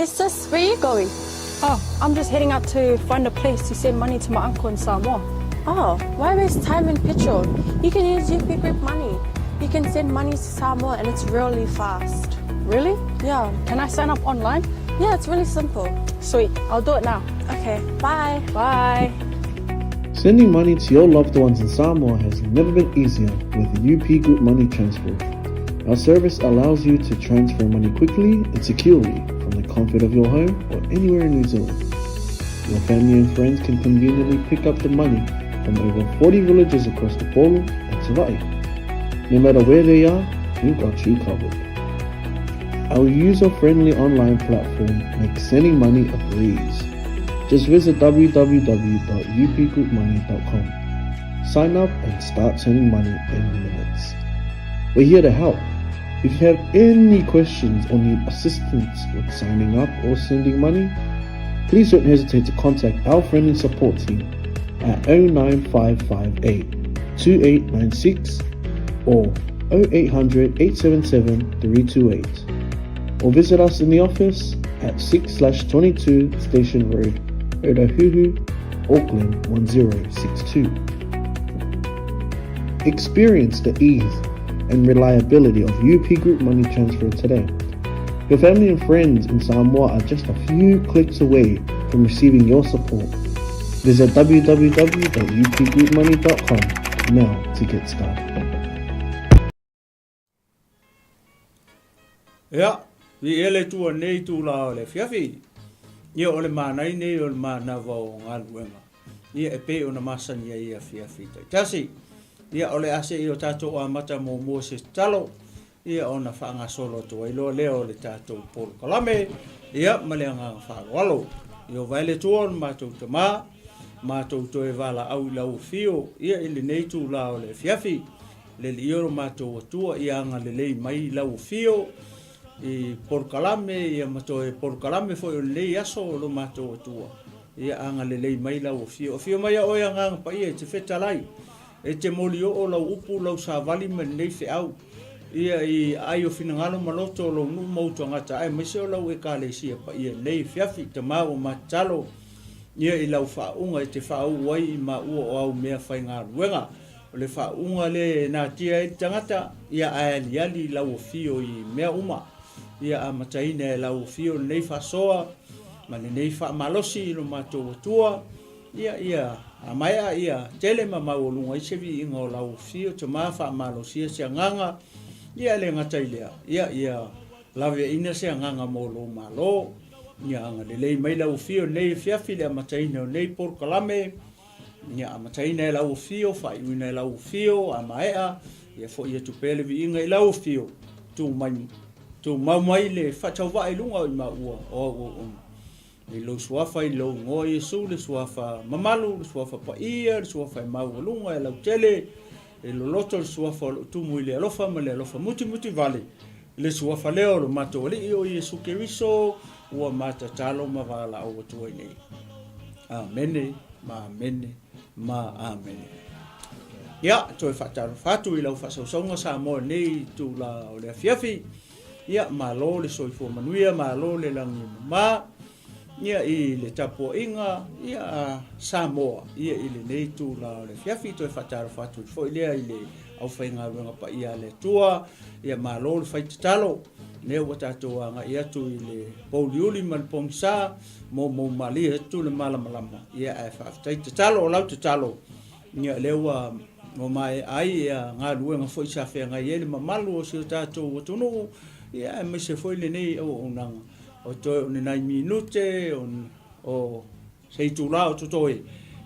Hey sis, where you going? Oh, I'm just heading out to find a place to send money to my uncle in Samoa. Oh, why waste time and petrol? You can use UP Group Money. You can send money to Samoa and it's really fast. Really? Yeah. Can I sign up online? Yeah, it's really simple. Sweet, I'll do it now. Okay, bye. Bye. Sending money to your loved ones in Samoa has never been easier with UP Group Money Transfer. Our service allows you to transfer money quickly and securely from the comfort of your home or anywhere in New Zealand. Your family and friends can conveniently pick up the money from over 40 villages across the Polo and Savai'i. No matter where they are, we've got you covered. Our user-friendly online platform makes sending money a breeze. Just visit www.upgroupmoney.com. Sign up and start sending money in minutes. We're here to help. If you have any questions or need assistance with signing up or sending money, please don't hesitate to contact our friendly support team at 09558 2896 or 0800 877 328 or visit us in the office at 6 22 Station Road, Otahuhu, Auckland 1062. Experience the ease and reliability of UP Group Money Transfer today. Your family and friends in Samoa are just a few clicks away from receiving your support. Visit www.upgroupmoney.com now to get started. Ia, viia le Atua i lenei itula o le afiafi. Ia, o le manai nei o le manava o galuega, ia, e pei ona masani ai i afiafi taitasi. Ia, o le a seia o tatou amata muamua se tatalo, ia, ona faagasolo atu ai loa lea o le tatou polokalame, ia, ma le agaga faaaloalo. Ieova e le Atua o le matou Tama, matou toe valaau i lau afio, ia, i lenei itula o le afiafi. Le Alii o lo matou Atua, ia agalelei mai i lau afio i polokalame, ia ma toe polokalame foi o lenei aso o lo matou Atua, ia agalelei mai lau afio. Afio mai a oe Agaga Paia e te fetalai, e te molioo lau upu, lau savali ma lenei feau, ia i aai o finagalo ma loto o lou nuu ma ou tagata, aemaise o lau Ekalesia paia i lenei afiafi. Tama ua matatalo ia i lau faauuga e te faauu ai i maua o au mea faigaluega. O le faauuga lea e natia ai le tagata, ia ae aliali i lau afio i mea uma. Ia amataina e lau afio lenei faasoa ma lenei faamalosi i lo matou Atua, ia, ia a maea ia tele ma maualuga ai se viiga o lau afio, tama faamalosia se agaga, ia e le gata i lea, ia, ia laveaina se agaga mo lou Malo. Ia agalelei mai lau afio i lenei afiafi i le amataina o lenei polokalame, Ia amataina e lau afio, faaiuina e lau afio, a maea, ia foi atu pea le viiga i lau afio, tu mai, tumau mai le faatauvaa i luga o i maua o au auauna. I lou suafa i lou igoa Iesu, le suafa mamalu, le suafa paia, le suafa e maualuga, e lautele, e loloto le suafa o loo tumu i le alofa ma le alofa mutimuti vale, le suafa lea o lo matou Alii o Iesu Keriso, ua matatalo ma valaau atu ai nei. Amene, ma amene, ma amene. Ia, toe faatalofa atu i lau faasausauga Samoa i lenei itula o le afiafi. Ia, malo le soifua manuia, malo le lagi e mama, ia, i le tapuaiga, ia, a Samoa, ia, i lenei itula o le afiafi. Toe faatalofa atu foi lea i le aufaigaluega paia a le Atua. Ia, malo le fai tatalo. Lea ua tatou agai atu i le pouliuli ma le pogisa, moumou malie atu le malamalama, ia ae faafetai tatalo, o lau tatalo, ia lea ua ua maea ai ia galuega foi sa feagai ai le mamalu o si o tatou atunuu, ia aemaise foi lenei auaunaga, o toe o ni nai minute, o, o se itula o totoe,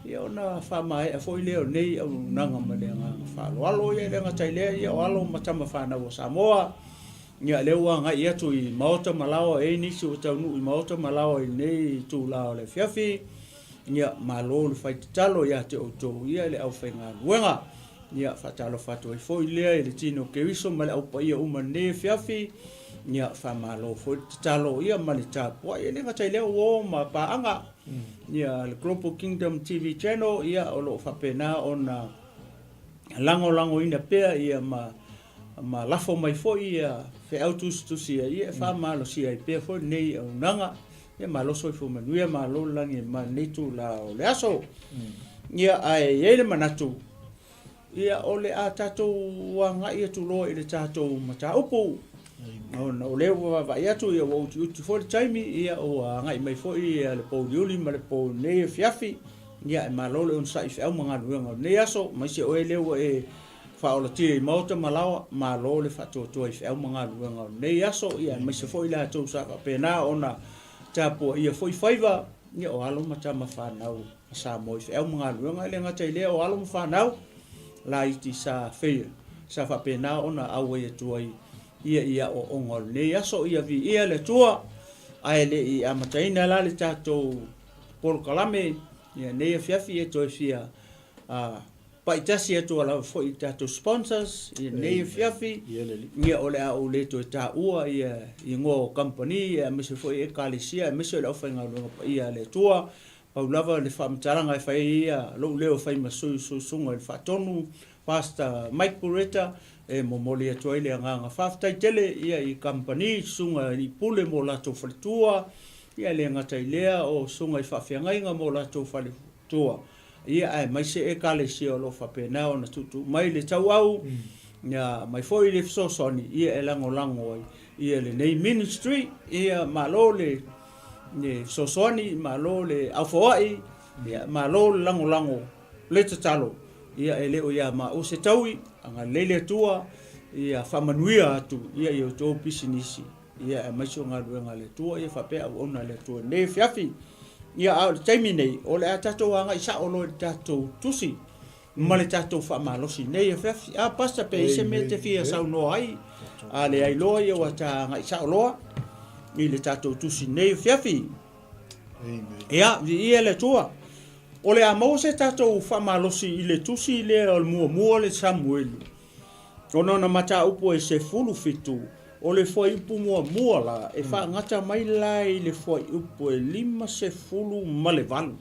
ia ona faamaea foi lea o lenei auaunaga ma le agaga faaaloalo. Ia e le gata i lea, ia o alo ma tama fanau a Samoa, ia lea ua agai atu i maota ma laoa, e i ai nisi ua taunuu i maota ma laoa i lenei itula o le afiafi, ia malo le fai tatalo ia te outou, ia le aufaigaluega. Ia faatalofa atu ai foi lea i le tino o Keriso ma le au paia uma i lenei afiafi, ia faamalo foi le tatalo ia ma le tapuai. E le gata i lea ua o ma paaga ia le Global Kingdom TV Channel, ia o lo o faapena ona lagolagoina pea ia ma ma lafo mai foi ia feau tusitusia ia e faamalosia ai pea foi lenei auaunaga. Ia malo soifua manuia, malo le lagi e ma lenei itula o le aso. Ia ae i ai le manatu, ia o le a tatou agai atu loa i le tatou mataupu. Ona o lea ua vaavaai atu ia ua utiuti foi le taimi, ia ua agai mai foi ia le pouliuli ma le pou i lenei afiafi. Ia e malo le onosai i feau ma galuega o lenei aso, aemaise oe lea ua e faaolatia i maota ma laoa, malo le faatoatoa i feau ma galuega o lenei aso, ia aemaise foi i latou sa faapena ona tapuaia foi faiva, ia o alo ma tama fanau a Samoa i feau ma galuega. E le gata i lea o alo ma fanau laiti sa feia, sa faapena ona auai atu ai ia i aoaoga o lenei aso. Ia viia le Atua, ae le i amataina la le tatou polokalame i lenei afiafi, e toe fia pai tasi atu lava foi i tatou sponsors i lenei afiafi. Ia o le a ou le toe taua ia igoa o kamupani aemaise foi ekalesia aemaise o le aufaigaluega paia a le Atua. Pau lava le faamatalaga e fai ai ia lou leo e fai ma sui ususuga i le faatonu, Pastor Mike Bureta, e momoli atu ai le agaga faafetai tele ia i kamupani, susuga i pule mo latou faletua, ia e le gata i lea o susuga i faafeagaiga mo latou faletua. Ia aemaise Ekalesia o lo o faapena ona tuutuu mai le tauau, ia aumai foi le fesoasoani ia e lagolago ai ia lenei ministry. Ia malo le fesoasoani, malo le aufoai, ia malo le lagolago le tatalo. Ia e le o ia maua se taui, agalelei le Atua, ia faamanuia atu ia i outou pisinisi. Ia aemaise o galuega a le Atua, ia faapea auauna a le Atua i lenei afiafi. Ia, a o le taimi nei, o le a tatou agai sao loa i le tatou tusi ma le tatou faamalosi i lenei afiafi. A, Pastor, pe i ai se mea e te fia saunoa ai, a leai loa, ia ua ta agai sao loa i le tatou tusi i lenei afiafi. Ia, viia le Atua. O le a maua se tatou faamalosi i le tusi lea o le muamua o le Samuelu. Ona ona mataupu e 17, o le fuaiupu muamua la, e faagata mai la i le fuaiupu e 58.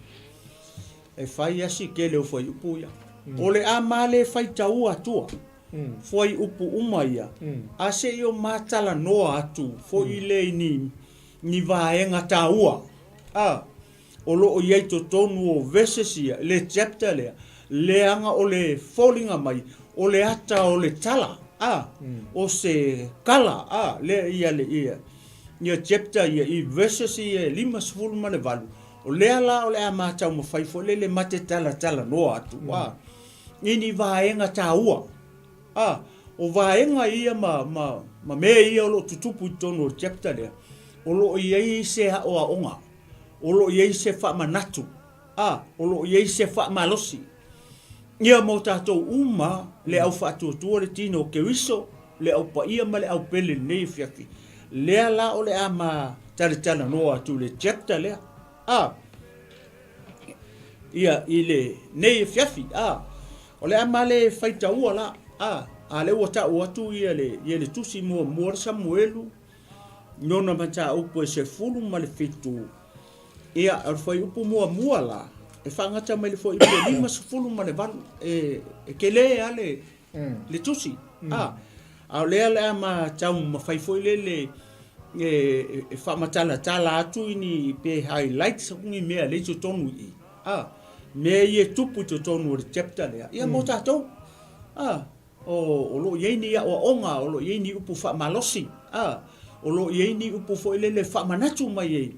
E fai a si tele o fuaiupu ia. O le a ma le faitaua atua fuaiupu uma ia, a se i o ma talanoa atu foi le i ni vaega taua. A. O lo o i ai totonu o verses ia, le chapter lea, leaga o le foliga mai, o le ata o le tala, a, o se kala, a, lea ia le, ia, ia chapter ia, i verses ia e 58, o lea la o le a ma taumafai foi lele ma te talatalanoa atu, a, i ni vaega taua, a, o vaega ia ma, ma, ma mea ia o lo o tutupu i totonu o le chapter lea, o lo o i ai se aoaoga. O lo o i ai se faamanatu, a, o lo o i ai se faamalosi. Ia mo tatou uma le au faatuatua le tino o Keriso, le au paia ma le au pele i lenei afiafi. Lea la o le a ma talatalanoa atu i le chapter lea, a, ia i lenei afiafi, a, o le a ma le faitaua la, a, a lea ua tau atu ia le, ia le tusi muamua le Samuelu, Lona mataupu e 17, ia, o le fuaiupu muamua la, e faagata mai le fuaiupu e 58, e, e tele lava le, le tusi. A, a o lea o le a ma taumafai foi lele e, e faamatalatala atu i ni, pe highlights atu ni mea lea i totonu i i. A, mea ia e tupu i totonu o le chapter lea, ia mo tatou. A. O lo o i ai ni aoaoga, o lo o i ai ni upu faamalosi, a, o lo o i ai ni upu foi lele e faamanatu mai ai,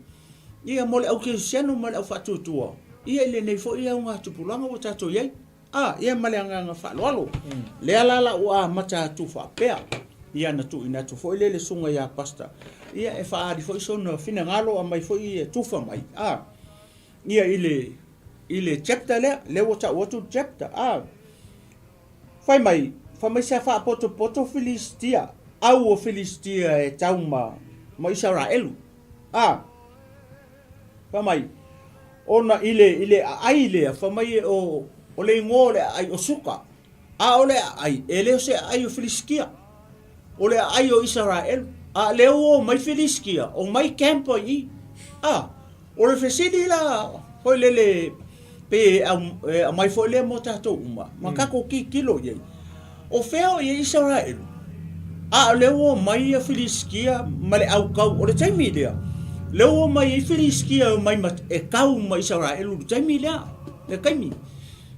ia, mo le au kerisiano ma le au faatuatua, ia, i lenei foi augatupulaga ua tatou i ai, a, ia, ma le agaga faaaloalo. Lea la la ua amata atu faapea, ia, na tuuina atu foi lea i le susuga ia Pastor, ia, e faaali foi sona finagalo, aumai foi e tufa mai, a, ia, i le, i le chapter lea, lea ua tau atu le chapter, a. Fai mai, fai mai sa faapotopoto Filistia, au o Filistia e tau ma, ma Isaraelu. A, fai mai, ona i le, i le aai lea, fai mai e o, o le igoa o le aai o Suka, a o le aai, e le o se aai o Filistia, o le aai o Isaraelu. A lea ua omai Filistia, omai camp ai i i. A, O le fesili la foi lele pe e aumai foi lea mo tatou uma, ma tatou tilotilo i ai, o fea o i ai Isaraelu? A o lea ua omai ia Filisitia ma le autau, o le taimi lea, Lea ua omai ai Filisitia e omai ma, e kau ma Isaraelu i le taimi lea, le taimi.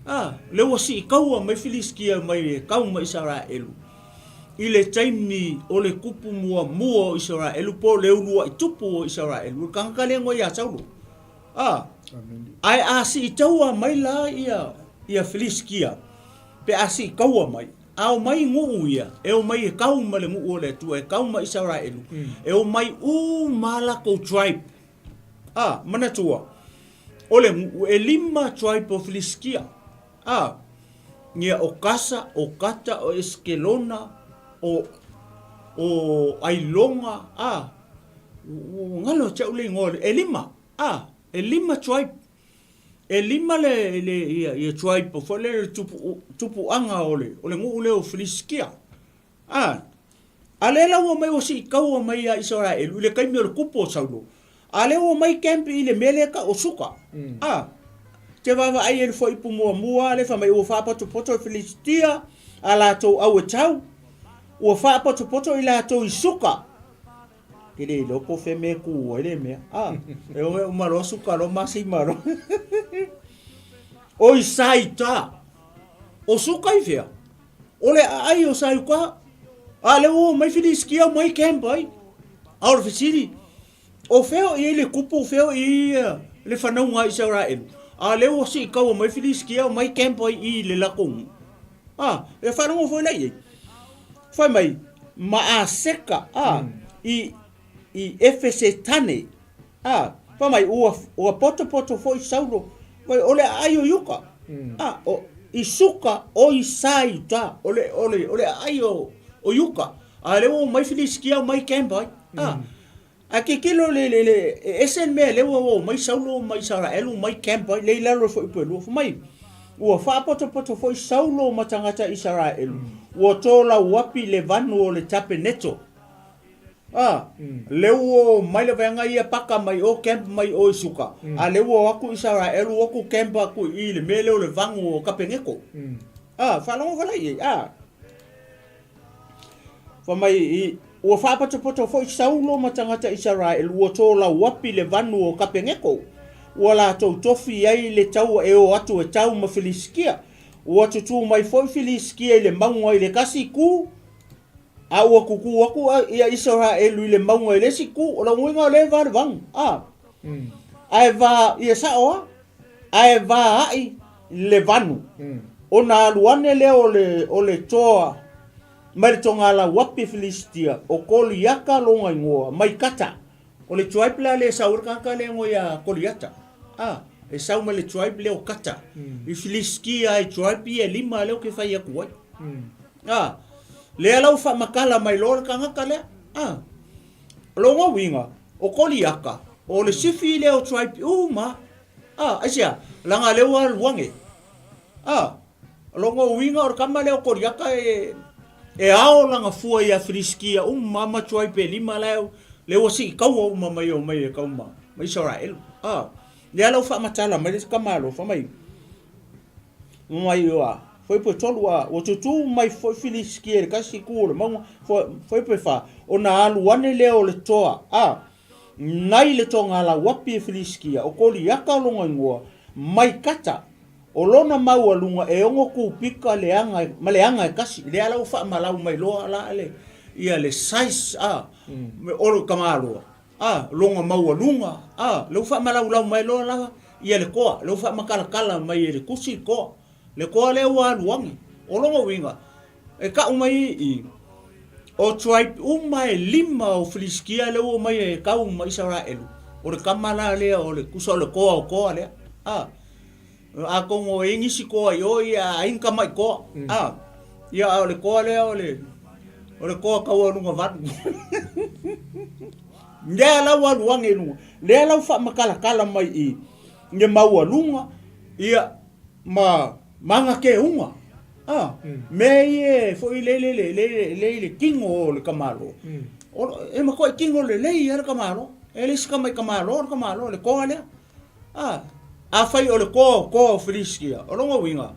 A, lea ua siitaua mai Filisitia e omai e kau ma Isaraelu i le taimi o le tupu muamua o Isaraelu po o le uluai tupu o Isaraelu, le tagata lea e igoa ia Saulo. A, ae a siitaua mai la ia, ia Filisitia, pe a siitaua mai, A omai nuu ia, e omai e kau ma le nuu o le Atua, e kau ma Isaraelu, e omai uma lakou tribe. A, manatua, o le nuu, elima tribe o Filisitia. A, ia o Kasa, o Kata, o Esikelona, o, o Ailoga, a, ua galo ia te au le igoa, elima, a, elima tribe. Elima le, le, ia, ia tribe foi lele le tupu, tupuaga o le, o le nuu lea o Filisitia. A, a lea la ua omai ua siitaua mai ia Isaraelu i le taimi o le kupu o Saulo. A lea ua omai camp i le mea lea e tau o Suka. A, te vaavaai ai i le fuaiupu muamua lea fai mai ua faapotopoto e Filisitia a latou au e tau, ua faapotopoto i latou i Suka. Ke le iloa po o fea mea e kū ai le mea. A, e o e uma loa suka loa masima loa. O i Saita. O suka i fea? O le aai o Saiuka. A lea ua omai Filisitia omai camp ai. A o le fesili, o fea o i ai le kupu, o fea o i ai le fanauga a Isaraelu? A lea ua siitaua mai Filisitia omai camp ai i le latou nuu. A, e faalogo foi la i ai. Fai mai, ma Aseka, a, i, i Efesetane, a, fai mai, ua, ua potopoto foi Saulo, fai, o le aai o Iuka, a, o, i Suka o i Saiuta, o le, o le, o le aai o, o Iuka, a lea ua omai Filisitia omai camp ai, a. Ae tilotilo le, le, le, e ese le mea lea ua omai Saulo ma Isaraelu omai camp ai, lea i lalo o le fuaiupu e lua, fai mai, Ua faapotopoto foi Saulo ma tagata Isaraelu, ua tolauapi le vanu o le tapeneto. A, lea ua omai le vaega ia paka mai o camp mai o i Suka, a lea ua o atu Isaraelu o atu camp atu i i le mea lea o le vanu o Kapeneto. A, faalogo vala i ai, a. Fai mai, Ua faapotopoto foi Saulo ma tagata Isaraelu, ua tolauapi le vanu o Kapeneko, ua latou tofi ai le taua e o atu e tau ma Filisitia. Ua tutū mai foi Filisitia i le mauga i le kasi itu, a ua tutū atu ia Isaraelu i le mauga i le isi itu. O lona uiga o lea e va le vanu, a. Ae va, ia sao lava, ae va aʻi le vanu, ona alu ane lea o le, o le toa mai le togalauapi Filisitia, o Koliata lona igoa, mai Kata. O le tribe la lea e sau ai le tagata lea e igoa ia Koliata. A, e sau mai le tribe lea o Kata. I Filisitia ai tribe ia e lima lea ou te fai atu ai. A, lea la ua faamatala mai loa le tagata lea. A, o lona uiga, o Koliata, o le sifi lea o tribe uma. A, aisea? Leaga lea ua alu ane. A, o lona uiga o le tama lea o Koliata e, e ao lana fua ia Filisitia uma ma tribe e lima la e, lea ua siitaua uma mai e omai e kau ma, ma Isaraelu. A, lea la ua faamatala mai le isi tamaloa, fai mai, mai ua, fuaiupu e tolu, a, ua tutū mai foi Filisitia i le tasi itu o le mauga, fuaiupu e fa, ona alu ane lea o le toa, a, Nai le togalauapi e Filisitia, o Koliata o lona igoa, mai Kata, o lona maualuga e ono kūpita le aga ma le aga e kasi. Lea la ua faamalau mai loa la le, ia le size a, o le tamaloa, a, lona maualuga, a, lea ua faamalaulau mai loa la ia le toa, lea ua faamatalatala mai e le tusi le toa. Le toa lea ua alu ane. O lona uiga, E kau mai i i, o tribe uma e lima o Filisitia lea ua omai e kau ma Isaraelu, o le tama la lea o le tusa o le toa o toa lea. A, atonu e i ai nisi toa i o, ia ai ni tama'i toa. A, ia a o le toa lea o le, o le toa taualuga valu. Lea la ua alu ane i luga, lea la ua faamatalatala mai i le maualuga, ia, ma magakeuga. A, mea ia e foi lele le, le, le i le tino o le tamaloa. O, e matuai tino lelei lava le tamaloa. E leai se tama i tamaloa le tamaloa, le toa lea. A, afai o le toa o toa o Filisitia, o lona uiga,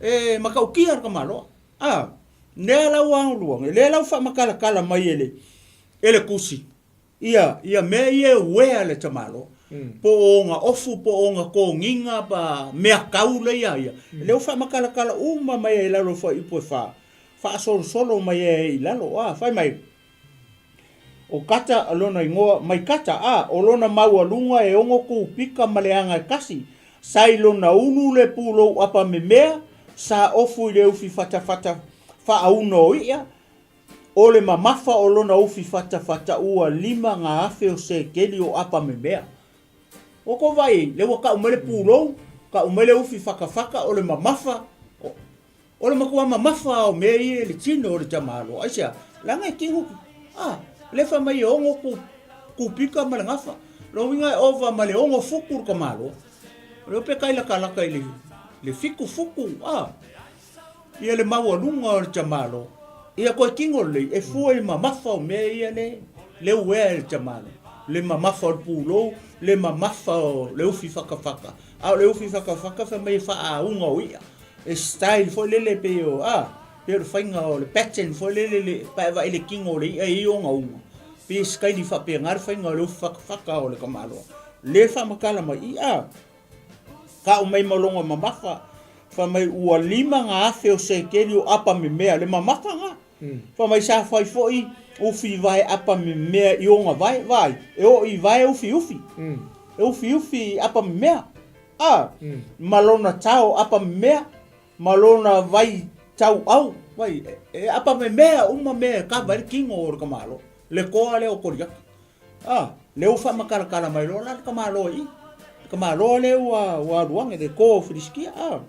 e matautia le tamaloa. A, lea la ua alu ane, lea la ua faamatalatala mai e le, e le tusi. Ia, ia mea ia e uea le tamaloa. Po o ona ofu, po o ona togiga, pa mea kau lea ia ia. Lea ua faamatalatala uma mai ai i lalo o fuaiupu e fa, faasolosolo mai ai i lalo. A, fai mai, o Kata lona igoa, mai Kata, a, o lona maualuga e ono kūpika ma le aga e kasi, sa i lona ulu le pulou apa memea, sa ofu i le ufi fatafata faauna o i'a, O le mamafa o lona ufi fatafata ua 5,000 o sekeli o apa memea. Ua kou vaai ai, lea ua kau mai le pulou, kau mai le ufi fakafaka o le mamafa, o le matua mamafa lava o mea ia i le tino o le tamaloa. Aisea? Leaga e tino, a, lea fai mai e ono ku, kupika ma le gafa. Lona uiga e ova ma le ono futu le tamaloa. O le ope kai lakalaka i le, le fitu futu, a. Ia le maualuga o le tamalo, ia koe tino lelei, e fua i mamafa o mea ia le, le uea e le tamalo. Le mamafa o le pulou, le mamafa o le ufi fakafaka. A o le ufi fakafaka fai mai e faaauga o i'a. E style foi lele pei o, a, pei o le faiga o le pattern foi lele le, pe a vaai i le tino o le i'a e i ai ona uga. Pei e style faapena le faiga o le ufi fakafaka o le tamaloa. Le faamatala mai i, a. Kau mai ma lona mamafa, fai mai ua 5,000 o sekeli o apa memea, le mamafa na. Fai mai sa fai foi ufi vae apa memea i ona vae, vaai, e oo i vae ufiufi. E ufiufi apa memea. A, ma lona tao apa memea, ma lona vai tauau, vai, e apa memea uma mea e kava ai le kino o le tamaloa, le toa lea o Koliata. A, lea ua faamakalatala mai loa la le tamaloa i i. Le tamaloa lea ua, ua alu ane, le toa o Filisitia, a.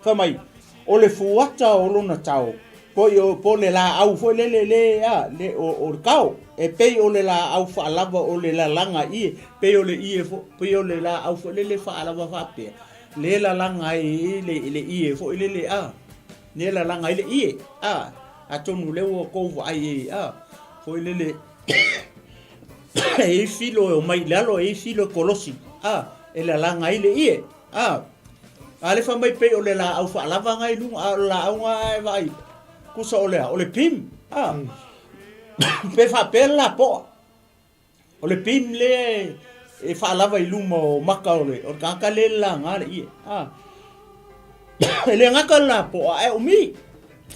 Fai mai, o le fuata o lona tao, po i o, po o le laau foi lele le, a, le, o, o le kao, e pei o le laau faalava o le lalaga ie, pei o le ie fo, pei o le laau foi lele faalava faapea, le lalaga ai i le, le ie foi lele, a, le lalaga ai le ie, a. Atonu lea ua tou vaai i ai, a, foi lele, e i ai filo e omai i lalo, e i ai filo e kolosi, a, e lalaga ai le ie, a. A le fai mai pei o le laau faalava na i luga, a o le laau na e vaai, tusa o le a, o le pim, a. Pe faapea le lapoa. O le beam lea e faalava i luma o maka o le tagata lea e lalaga le ie. A. E le gata le lapoa ae umi.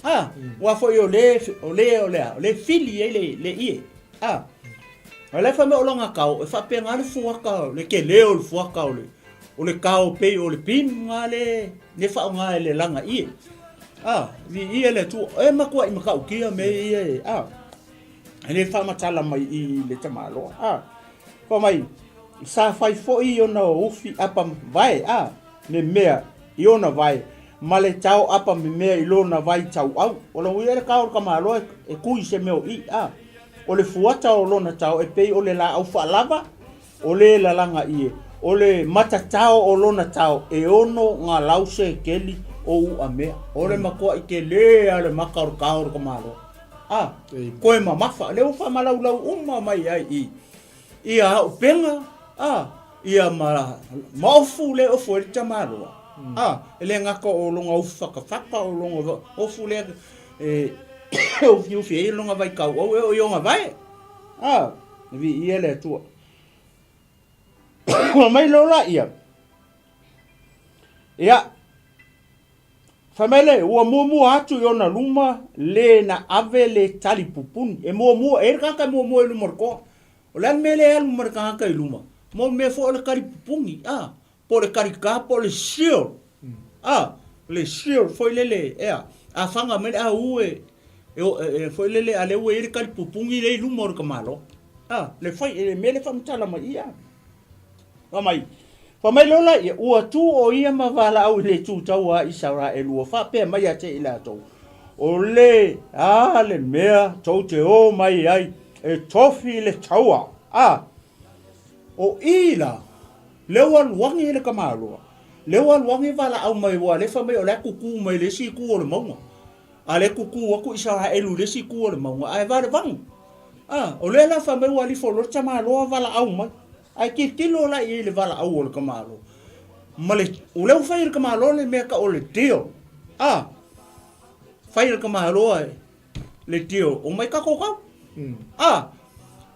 A. Aua foi o le, o le, o le a, o le fili ai le, le ie. A. A la e fai mai o lona kao, e faapena le fuata, le tele o le fuata o le, o le kao pei o le beam na le, le faaaoga e le laga ie. A, viia le Atua. E matuai matautia mea ia e, a. E le faamatala mai i le tamaloa, a. Fai mai, sa fai foi i ona ufi apa vae, a, memea i ona vae, ma le tao apa memea i lona vai tauau. O lona uiga le kao o le tamaloa e kui i se mea o i, a. O le fuata o lona tao e pei o le laau faalava, o le lalaga ie, o le matatao o lona tao e ono nga lau sekeli o uamea. O le matuai tele a le maka o le kao o le tamaloa. A, koe mamafa, lea ua faamalaulau uma mai ai i ia auupega, a, ia ma, ma ofu le ofu ai le tamaloa. A, e le gata o lona ufi fakafaka, o lona ofu lea e ufiufi ai lona vaitauau e oo i ona vae. A, viia le Atua. Ua mai loa laia, ia, Fai mai le, ua muamua atu i ona luma le na ave le tali pupuni. E muamua, e i ai le tagata e muamua i luma o le toa. O le a le mea lea e alu ma le tagata i luma? Mo le mea foi o le tali pupuni, a, po o le talikā, po o le shield, a, le shield foi lele, ea, a fana mai le au e, e, e, foi lele, a lea ua i ai le tali pupuni lea i luma o le tamaloa. A, le fai, le mea lea e faamatala mai i i, a. Fai mai, fai mai loa laia, ua tu ʻo ia ma valaau i le itu taua a Isaraelu, ua faapea mai ia te i latou, O le a le mea tou te ō mai ai e tofi i le taua? A, o i la, lea ua alu age le tamaloa, lea ua alu age valaau mai, ua lea fai mai o la e kukū mai le isi itu o le mauga. A lea kukū atu Isaraelu i le isi itu o le mauga, ae valevagu. A, o lea la fai mai ua alifo loa le tamaloa valaau mai. Ae tilotilo la i ai i le valaau o le tamaloa. Ma le, o lea ua fai e le tamaloa le mea tau o le deal. A, fai e le tamaloa le deal, omai tatou tau. A.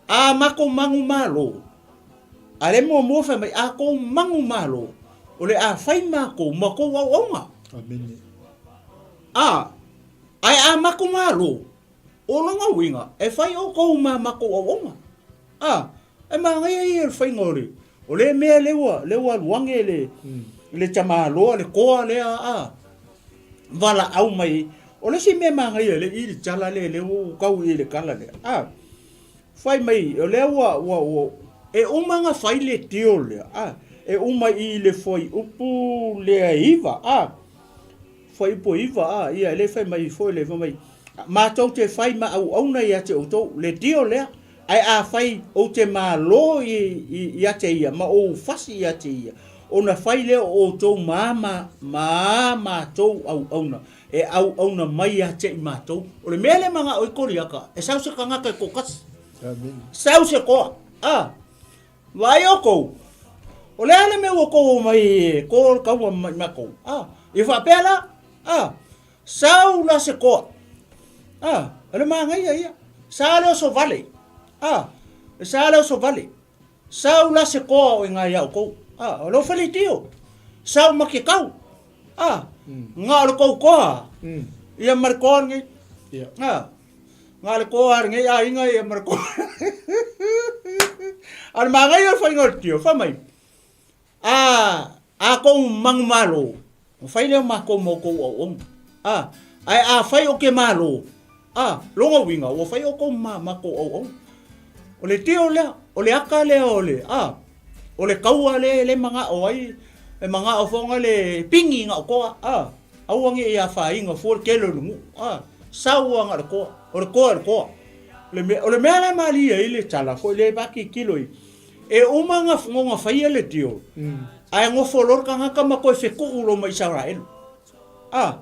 A makou manumalo, a le muamua fai mai, a kou manumalo, o le a fai makou ma kou auauna. Amene. A, ae a makou malo, o lona uiga, e fai outou ma makou auauna. A, e manaia ia o le faiga o le, o le mea lea ua, lea ua alu ane le, le tamaloa, le toa lea, a, valaau mai. O le isi mea manaia lea i le tala lea, lea ua ou tau i le tala lea, a, Fai mai, o lea ua, ua, ua, e uma ona fai le deal lea, a, e uma i le fuaiupu lea e 9, a, fuaiupu e 9, a, ia, e le fai mai foi le, fai mai, matou te fai ma auauna ia te outou, le deal lea, ae afai ou te malo i, i, ia te ia, ma ou fasi ia te ia, ona fai lea o outou ma, ma, ma a matou auauna, E auauna mai ia te i matou. O le mea lea e manao ai Koliata, e sau se tagata e toatasi. Sau se toa. A, vaai outou, o le a le mea ua outou omai e to le taua ma i matou? A, ia faapea la, a, sau la se toa. A, o le manaia ia. Sa le oso vale. A, e sa le oso vale. Sau la se koa o inga ia outou. A, o lou faleitio. Sau ma ke kau. A, nga o le kou koa. Ia ma le koa lenei. A, nga le koa lenei aiga ia ma le koa. A o le manaia o le faiga o le tio, fai mai, a, a kou manumalo, Ua fai lea o makou ma outou auauna. A, ae afai ou te malo, a, lona uiga, ua fai outou ma matou auauna. O le tio lea, o le aka lea o le, a, o le kaua lea e le manao ai, e manao foi le pigi na o toa, a, aua ne i afaina fua le tele o le nuu, a, sau lava na o le toa, o le toa e le toa. O le mea, o le mea la e malie ai le tala foi lea e vatilotilo i, E uma ona faia le deal, ae nofo loa le tagata ma toe fetuu loa ma Isaraelu. A,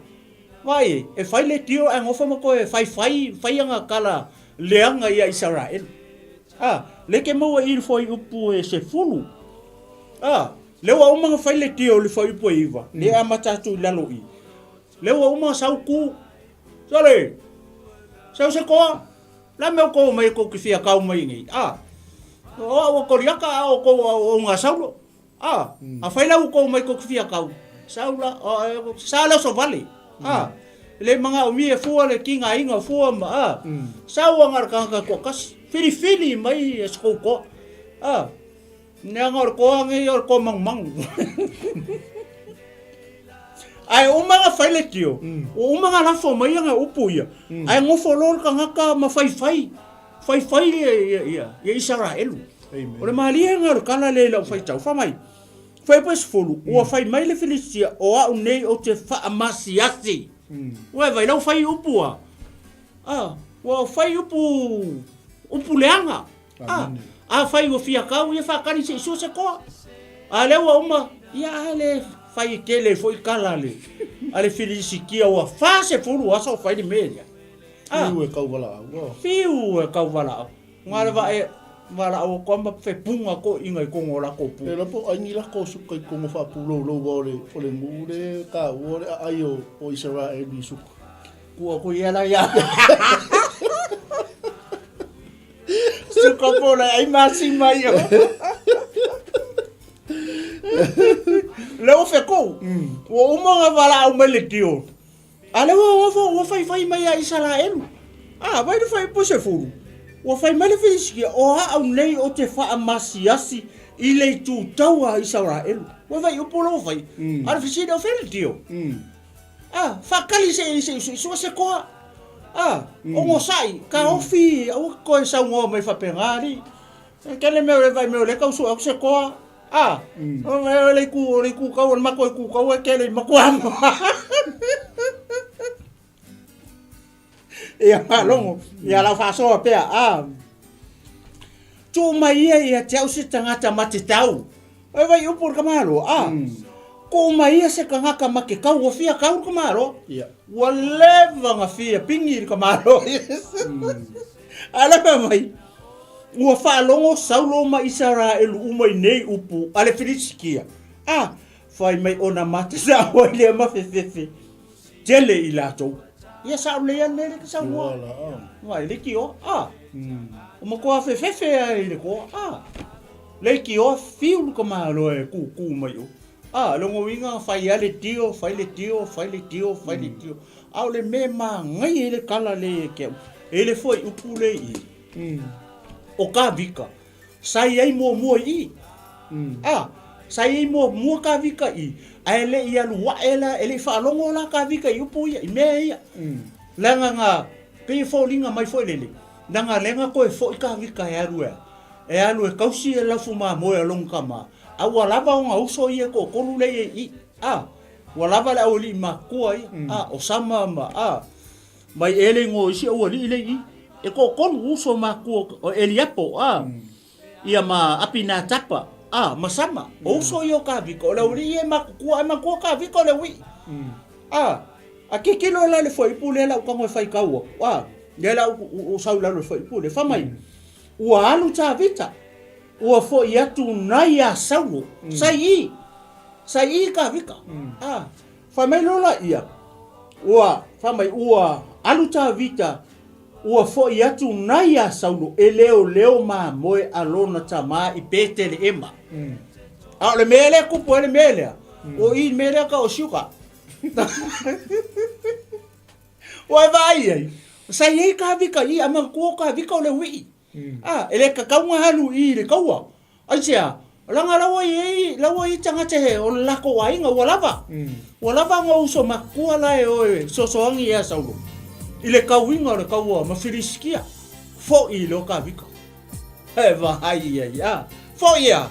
vaai ai, e fai le deal ae nofo ma toe faifai, fai ana tala leaga ia Isaraelu. A, lea e te maua i i le fuaiupu e 10. A, lea ua uma ona fai le deal i le fuaiupu e 9, lea e amata atu i lalo i i. Lea ua uma ona sau tu. Sole! Sau se toa. La mea kou mai kou te fia kau mai nei. A, o au a Koriaka a o kou au o ngā saulo. A, a whai lau kou mai kou te fia kau. Saula, o, sa leo so vale. A, le manga o mie fua le ki ngā inga fua ma, a, sau a ngā kanga koa kasi. Whiriwhiri mai e skou koa. A, Neanga o le koa nei o le koa mangumangu. Ae uma na fai le tio, ua uma na lafo mai ana upu ia, ae nofo loa le tagata ma faifai, faifai ia, ia, ia, ia Isaraelu. O le malie lena o le tala lea i lau faitau, fai mai, Fuaiupu e 10, ua fai mai le Filisitia, o au nei ou te faamasiasi. Ua e vaai, lau fai upu a, a, ua fai upu, upu leaga. A, afai ua fia kau, ia faatali se i sua se toa. A lea ua uma, ia a le fai tele foi tala a le, a le Filisitia ua 40 aso o fai le mea lea. A, Fiu e kau valaau. Oh. Fiu e kau valaau. Nga le vae, valaau o koa ma fepunga ko inga i kongo o lako pu. E la po ai ni lako suka i kongo whaapulou wa o le, o le nuu le ka ua o le aai o, o Israeli i suka. Kua ku ia la ia. Suka po la ai masi mai o. Le o fekou. Ua uma nga valaau mai le tio. A le ua ua ua fai fai mai a Isaraelu. A vai le fai po se fulu. Ua fai mai le Filisitia o a'u nei o te faamasiasi i le itu taua a Isaraelu. Ua fai upu lo fai. A le fesili o fea le tio. A, faatali se se se sua se koa. A, onosai, kaofi, aua ke toe saunoa mai faapena alii. E tele mea o le vaai mai o lea e tau sue atu se koa. A, o le itu, o le itu kau, o le matou itu kau e tele i matua moa. Ia faalogo, ia lau faasoa pea, a. Tuu mai ia ia te au se tagata matetau. E vai upu le tamaloa, a. Tuu mai ia se tagata matetau, ua fia tau le tamaloa. Ia. Ua leva na fia pigi le tamaloa. A le fai mai, ua faalogo Saulo ma Isaraelu uma i nei upu a le Filisitia. A, fai mai ona matetau ai lea ma fefefe. Tele i latou. Ia sao lelei lava le mea lea e te saunoa. Vai, le tio, a. Ua matua afefefe lava i le toa, a. Leitioa fiu le tamaloa e tūtū mai o. A, lona uiga fai lava le tio, fai le tio, fai le tio, fai le tio. A o le mea e manaia ai le tala lea ia te au, e i ai le fuaiupu lea i i, o Kavika, sa i ai muamua i i. A, sa i ai muamua Kavika i i, ae le i alu ae la, e le i faalogo la Kavika i upu ia, i mea ia. Leaga na, pei e foliga mai foi lele, leaga lea na toe foi Kavika e alu e a? E alu e tausi le laufu mamoe a lona tama, a ua lava ona uso ia e toatolu lea i ai i, a, ua lava le aualii matutua ia, a, o Sama ma, a, mai ea le igoa o isi aualii lea i i, e toatolu uso matutua o Eliapo, a, ia ma Apinatapa, a, ma Sama, o uso ia o Kavika, o le aualii ia e matutua, ae matua Kavika o le auii, a, a tilotilo la i le fuaiupu lea la ou tago e faitau atu, a, lea la ou sau i lalo i le fuaiupu lea, fai mai, Ua alu Tavita, ua foi atu nai a Saulo, sai i, sai i Tavita. A, fai mai loa laia, ua, fai mai, ua alu Tavita, ua foi atu nai a Saulo e leoleo mamoe a lona tama i Peteleema. A o le mea lea e tupu ai le mea lea, o i le mea lea tau o Siuka. Ua e vaai ai, sa i ai Kavika i, a manatua o Kavika o le uii. A, e le tatau ona alu i i le taua. Aisea? Leaga la ua i ai, la ua i ai tagata he, o le latou aiga, ua lava. Ua lava ona uso matutua la e o e fesoasoani ia Saulo i le tauiga o le taua ma Filisitia. Foi loa Kavika. E vaai i ai, a. Foi ea?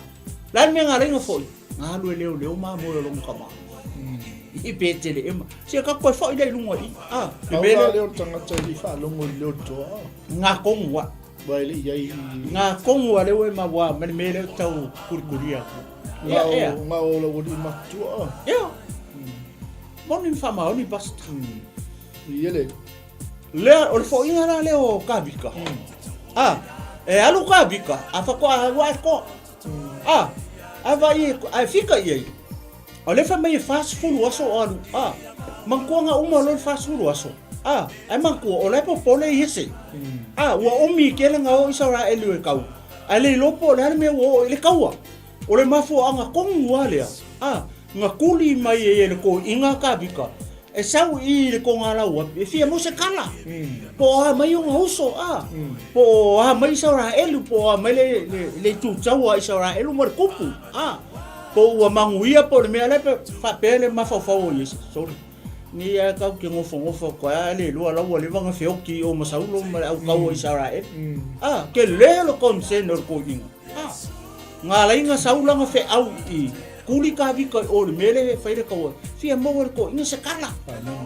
Le a le mea na ala ai ona foi? Na alu e leoleo mamoe o lona tama. I Peteleema. Sia ka koe foi lea i luga i i. A, le mea lea. Pau la lea o le tagata e le i faalogo i le leo o le toa. Ngā kongu a. Ua e le i ai i. Ngā kongu a lea ua e maua ma le mea lea o tau kurikuria aku. Ia, ea. Ngā o lau alii matutua. Ia. Moni ma faamaoni pastor. Ia le. Lea, o le foiga la lea o Kavika. A, e alu Kavika, a faatoa alu ae toa. A, a vai, ae fika i ai. O lea fai mai e 40 aso o alu, a, manatua na uma loa le 40 aso, a, ae manatua, o la e popole Iese. A, ua umi tele na o Isaraelu e kau, ae le iloa po o le a le mea ua oo i le kaua. O le mafuaaga tonu lava lea, a, na tuli mai ai e le toeaina a Kavika, e sau i i le togalauapi, e fia mau se kala, po o a mai ona uso, a, po o a mai Isaraelu, po o a mai le, le, le itutaua a Isaraelu ma le kupu, a, po ua manuia po o le mea lea pe faapea le mafaufau o Iesu, sorry. Nei ae kau ke nofonofo atu ai, a le iloa la ua leva ona feoti i o ma Saulo ma le au kaua o Isaraelu. A, tele le concern o le toeaina. A, nga alai nga Saula nga feau i kuli Kavika i o le mea lea e fai le kaua, fia maua e le toeaina se kala.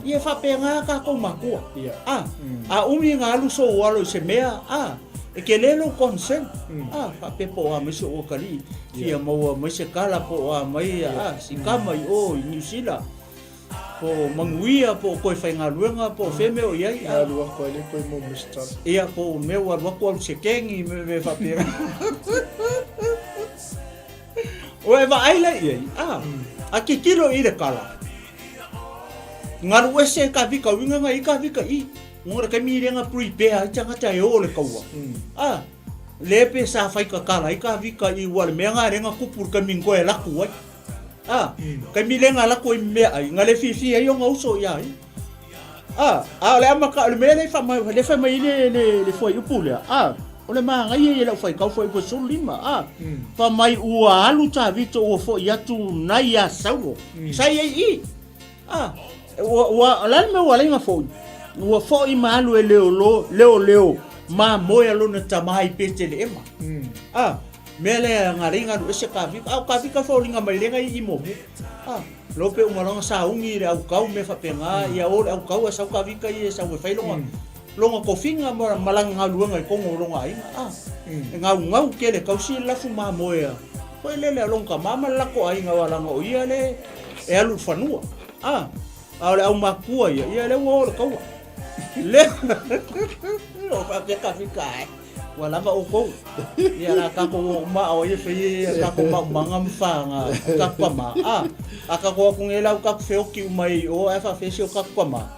Ia e faapena tatou matua. A, a umi nga alu sou alo i se mea, a, e tele lou concern. A, faapea po o a mai si ou atalii, fia maua mai se kala po o a mai, a, si kama i o i Niu Sila. Po o manuia, po o toe faigaluega, po o fea mea o i ai. E alu atu ai le toe mo Mister. Ia, po o mea ua alu atu alu se kengi, me mea faapena. Ua e vaai la i ai, a, a tilotilo i le kala, galu ese ka vika uiga nga i ka vika i. Ngo le taimi i lenga prepare ai tagata e o le kaua. A, le pe sa fai ka kala i ka vika i ua le mea nga lenga kupu le taimi koe laku ai. A, kai milenga lako i mea ai, nga le fiafia ai ona uso ia ai. A, a o le amata, o le mea lea i faamai, lea fai mai ai le, le, le fuaiupu lea, a, o le magaia ia i lau faitau fuaiupu e 15, a, fai mai ua alu Tavito ua foi atu nai ia Saulo, sa i ai i. A, ua, ua, o le a le mea ua ala ai ona foi? Ua foi ma alu e leolo, leoleo mamoe a lona tama i Peteleema. A, Mea lea nga lei galu ese Kavika, a o Kavika foliga mai lenga i i muamua. A, lo pe uma longa sauni i le aukau mea faapena, ia o le aukau ae sau Kavika ia e sau e fai longa, longa tofiga ma malaga galuega i totonu o longa aiga. A, e gaugau tele tausi le lafu mamoe a foi lele a lona tama ma le latou aiga aua leaga o ia le e alu i le fanua. A, a o le aumatua ia, ia lea ua o i le taua. Lea, o faapea Kavika ae. Ua lava oukou. Ia la tatou o uma o ia fai ia tatou maumaga ma faga o tatou tama. A, a tatou atu nei la ua tatou feoti uma i o ae faafesi o tatou tama.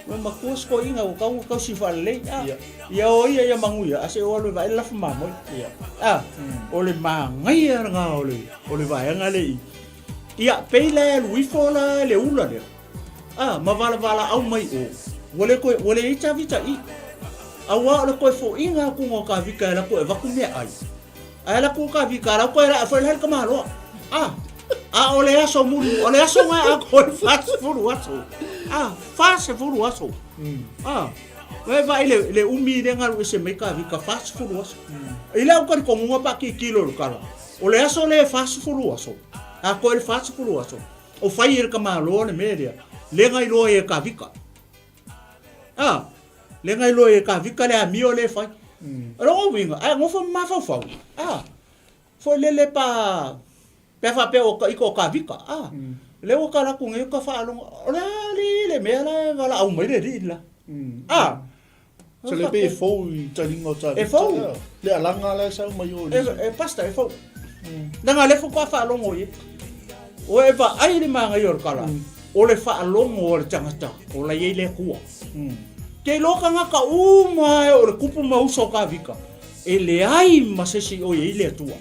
Ua matua se toeaina ua tatau ona tausi faalelei. A, ia o ia ia manuia ae se i ou alu e vaai le lafu mamoe. A, o le manaia lena o le o le vaega lea i i. Ia, pei la e alu ifo la le ula lea. A, ma valavalaau mai o, ua le toe, ua leai Tavita i. Auā o le toe foʻiga atu o Tavita e alu atu e avatu meaai. Ae alu atu o Tavita, a la toe laa foi la le tamaloa. A, a o le aso muli, o le aso na atoa ai 40 aso. A, 40 aso. A, e vaai le, le umi lea na alu ese mai Tavita, 40 aso. I lau talitonuga pe a tilotilo i le tala, o le aso lea e 40 aso, atoa ai le 40 aso, O fai e le tamaloa le mea lea, le na iloa ai e Kavika. A, le na iloa ai e Kavika le amio lea e fai. O lona uiga, a e nofo ma mafaufau, a, foi lele pa, pe a faapea o ita o Kavika, a, lea ua tala atu nei ua ta faalogo, o le a alii le mea la e valaau mai le alii la. A, So le pe e fou i taliga o Tavita. E fou. Le alaga la e sau mai o. E, e pasta e fou. Leaga lea faatoa faalogo i ai. O e vaai le manaia o le tala, o le faalogo a le tagata o la e i ai le Atua. Ke iloa tagata uma e o le kupu ma uso o Tavita, e leai ma se isi o i ai le Atua.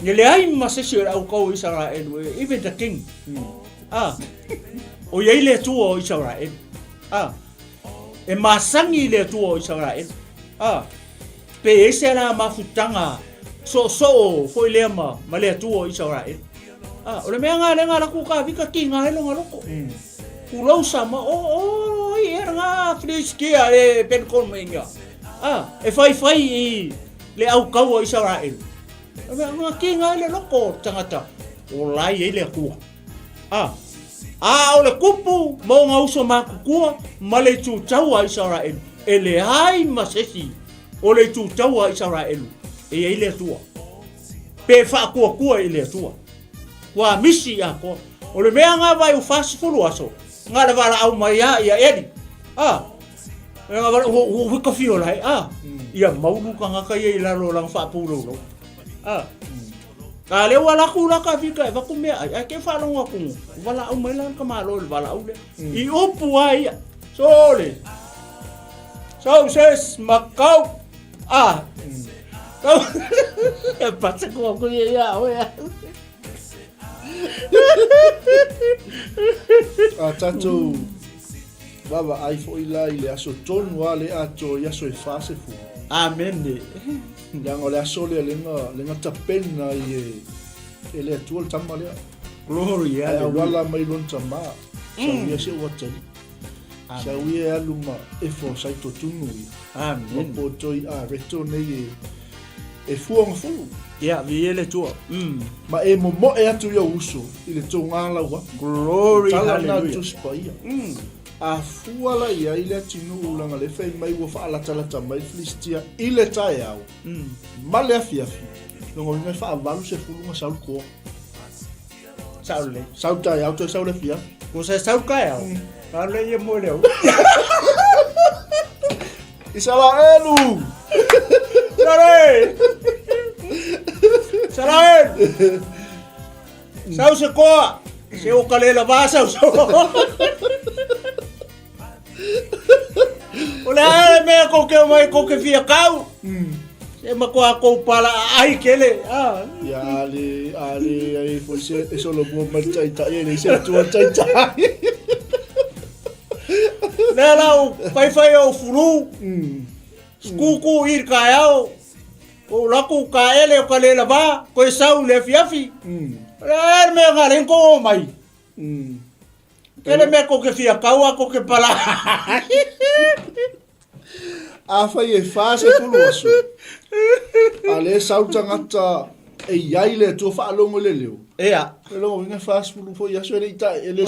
E leai ma se isi o le au tau o Isaraelu, even the king. Ah, o i ai le Atua o Isaraelu. Ah, E masani i le Atua o Isaraelu. A, pe i ai se la mafutaga soosoo foi lea ma, ma le Atua o Isaraelu. A, o le mea nga lea nga laku ka vika ki nga hele nga loko. Kulou sa ma o o i e nga Filistia e penkon mai nga. A, e fai fai i le au kau o Isaraelu. O mea nga ki nga hele loko tangata o lai ai le Atua. A, a o le kupu ma ona uso matutua ma le itu taua a Isaraelu, e leai ma se isi o le itu taua a Isaraelu e i ai le Atua, pe faatuatua i le Atua. Ua misi atoa. O le mea nga vai o 40 aso, nga le valaau mai a ia Eli. A, nga vala, ua, ua wika fio lai, a, ia maulu tagata ia i lalo o lana faapuloulau. A, A lea ua laku la ka vika e vaku mea ai, ae ke faalogo atu, valaau mai la le tamaloa i le valaau lea. I upu a ia, sole, sau ses makau, a, sau, e pasa ku aku ia ia oe a. A tatou vaavaai foi la i le aso tonu a le atoa i aso e 40. Amene. Leaga o le aso lea lea na, lea na tapena ai e, e le Atua le tama lea. Glory, Ae hallelujah. auala mai lona tama, sau ia se ua tali. Sau ia e alu ma efo sa i totunu ia. Ma Amen. poto i a reto nei e, e fua ona fulu. Ia, vi e le Atua. Ma e momoe atu i ou uso i le tou galau atu. Glory, Tala na hallelujah. Tusi Paia. A fua la i ai le atinuu leaga le fai mai ua faalatalata mai le Filistia i le taeao ma le afiafi, lona uiga e faavalu sefulu na sau le toa. Sao lelei. Sau taeao toe sau le afiafi. Ua sa sau taeao. A le ia mo le au. Isaraelu! Israel! Israel! Sau se koa! Se o ka le lava sau sau. O le a mea ko ke mai ko ke fia kau. Se ma koa kou pala ai kele. Ah. Ia ale ale ai foi se e solo mo mai tai tai e le se tua tai tai. Le lau fai fai o fulu. Skuku i ka ao. Ko laku ka ele o ka le lava, koe sau le afiafi. Le a le mea nga leng ko o mai. Ke le mea ko ke fia kaua ko ke pala. Afai e 40 aso, a le sau tagata e i ai le Atua faalogo i le leo. Ea. E lona uiga e 40 foi aso e le i tae e le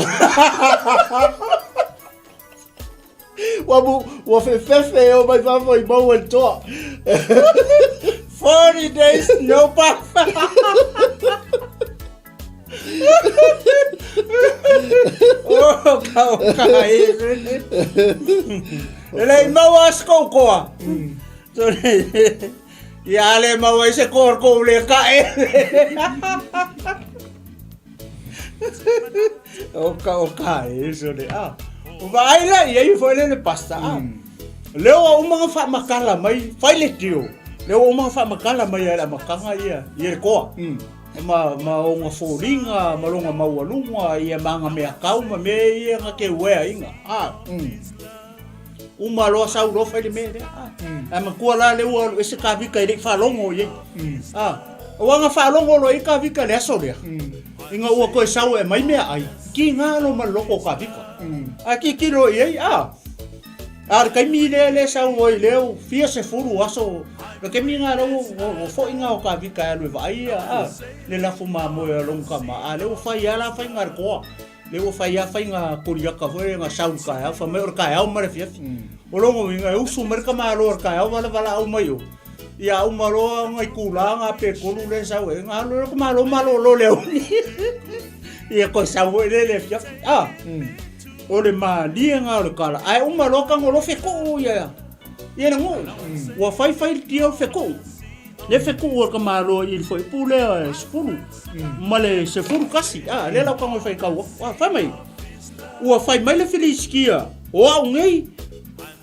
Ua mu, ua fefefe e o mai fafo i maua i le toa. 40 days no puff. Oh, ka o ka e. E lei maua as kou koa. Ia a le maua ai se ko ko le ka e. O ka o ka e so le a. O vaai la ia i foi le le pasta a. Lea ua uma ona faamatala mai, fai le tio. Lea ua uma ona faamatala mai e le amataga ia ia le koa. Ma ma ona foliga ma lona maualuga ia ma ana meatau ma mea ia na te ueaina. A. Uma loa sau loa fai le mea lea. A. Ae matua la lea ua alu ese Kavika e le i faalogo i ai. A. Aua na faalogo loa i ai Kavika i le aso lea. Ina ua toe sau e aumai meaai, tiga loa ma le loto o Kavika. Ae tilotilo i ai, a. A o le taimi lea lea sau ai lea ua fia sefulu aso, le taimi lena lea ua foi na o Kavika e alu e vaai ia, a, le lafu mamoe a lona tama, a lea ua fai lava la faiga a le toa. Lea ua fai lava faiga Koliata foi lea na sau i le taeao, fai mai o le taeao ma le afiafi. O lona uiga e usu mai le tamaloa i le taeao valevalaau mai o, ia a uma loa ona itula na pe tolu lea e sau ai, ona alu lea o le tamaloa malolo i le aoauli. Ia toe sau foi lea i le afiafi. A, o le malie lena o le tala, ae uma loa tago loa fetuu ia ia le nuu. Ua fai fai le tio fetuu. Le fetuu o le tamaloa i le fuaiupu lea e 10 ma le 11. A, lea la ua tago e faitau atu. A, fai mai, ua fai mai le Filisitia, o au nei,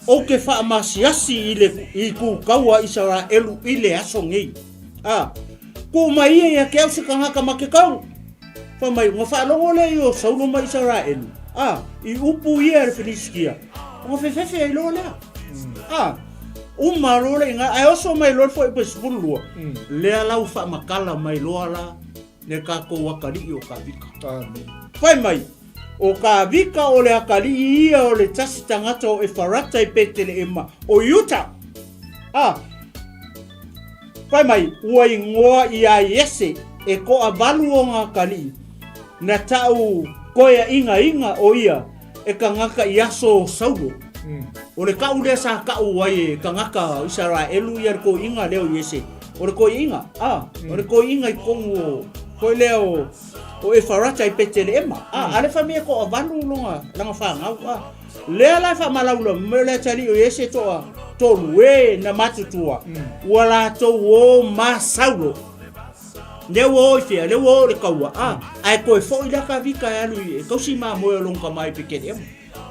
ou te faamasiasi i le i kukau a Isaraelu i le aso nei. A, tuu mai ia ia te au se tagata ma te tau. Fai mai, ona faalogo lea i o Saulo ma Isaraelu, a, i upu ia e le Filisitia, ona fefefe ai loa lea. A, uma loa le iga, ae oso mai loa le fuaiupu e 12, lea la ua faamatala mai loa la le tatou atalii o Kavika. Fai mai, o Kavika o le atalii ia o le tasi tagata o Efarata i Peteleema o Iuta. A, Fai mai, ua igoa iā Iese e toavalu ona atalii, na ta'u koeaʻigaina ʻo ia e kagaka i aso o Saulo. O le kaʻu lea sa kaʻu ai e kagaka o Isaraelu ia le koiʻiga lea o Iese, o le koiʻiga, a, o le koiʻiga i totonu o, foi lea o, o Efarata i Peteleema, a, a le fai mai e toavalu lona, lana fanau, a. Lea la e faamalaula mai o le atalii o Iese toa tolu e na matutua, ua latou o ma Saulo. Lea ua o i fea, lea ua o i le kaua, a, ae toe foi la Kavika e alu i, e tausi mamoe o lona tama i Peteleema.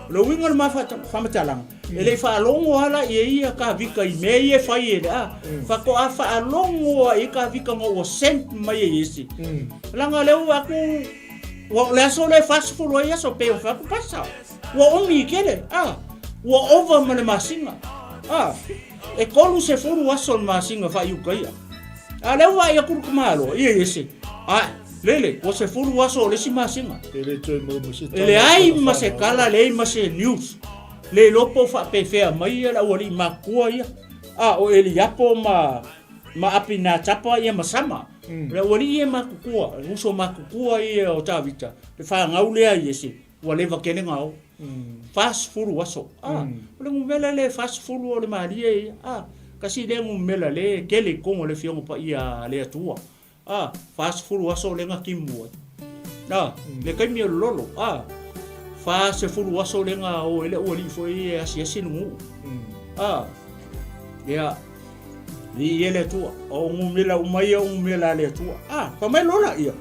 O le uiga o le ma faamatalaga, e le i faalogo lava la i ai ia Kavika i mea ia e fai e le, a, faatoa faalogo lava i ai Kavika ina ua sent mai e Iese. Leaga lea ua atu, ua o le aso lea e 40 ai aso, pei ona fai atu Pasa. Ua umi tele, a, ua ova ma le masina, a, e 30 aso o le masina faaiuka ia. A lea ua vaai atu le tamaloa, ia Iese, a, lele, ua 10 aso o le isi masina. E le toe maua ma se tala. E leai ma se tala, leai ma se news. Le iloa po o faapefea mai ia le aualii matutua ia, a, o Eliapo ma, ma Apinatapa ia ma Sama. O le aualii ia matutua, uso matutua ia o Tavita, le fanau lea a Iese. Ua leva tele na o. 40 aso. Ah, o le numera lea e 40 o le malie ia. Ah, kasi lea numera lea e tele i totonu o le Afioga Paia a le Atua. Ah, 40 aso lea na timu ai. Ah, le taimi o le lolo. Ah, 40 aso lea na o ai le aualii foi e asiasi le nuu. Ah, ia, viia le Atua. O numera uma ia o numera a le Atua. Ah, fai mai loa laia.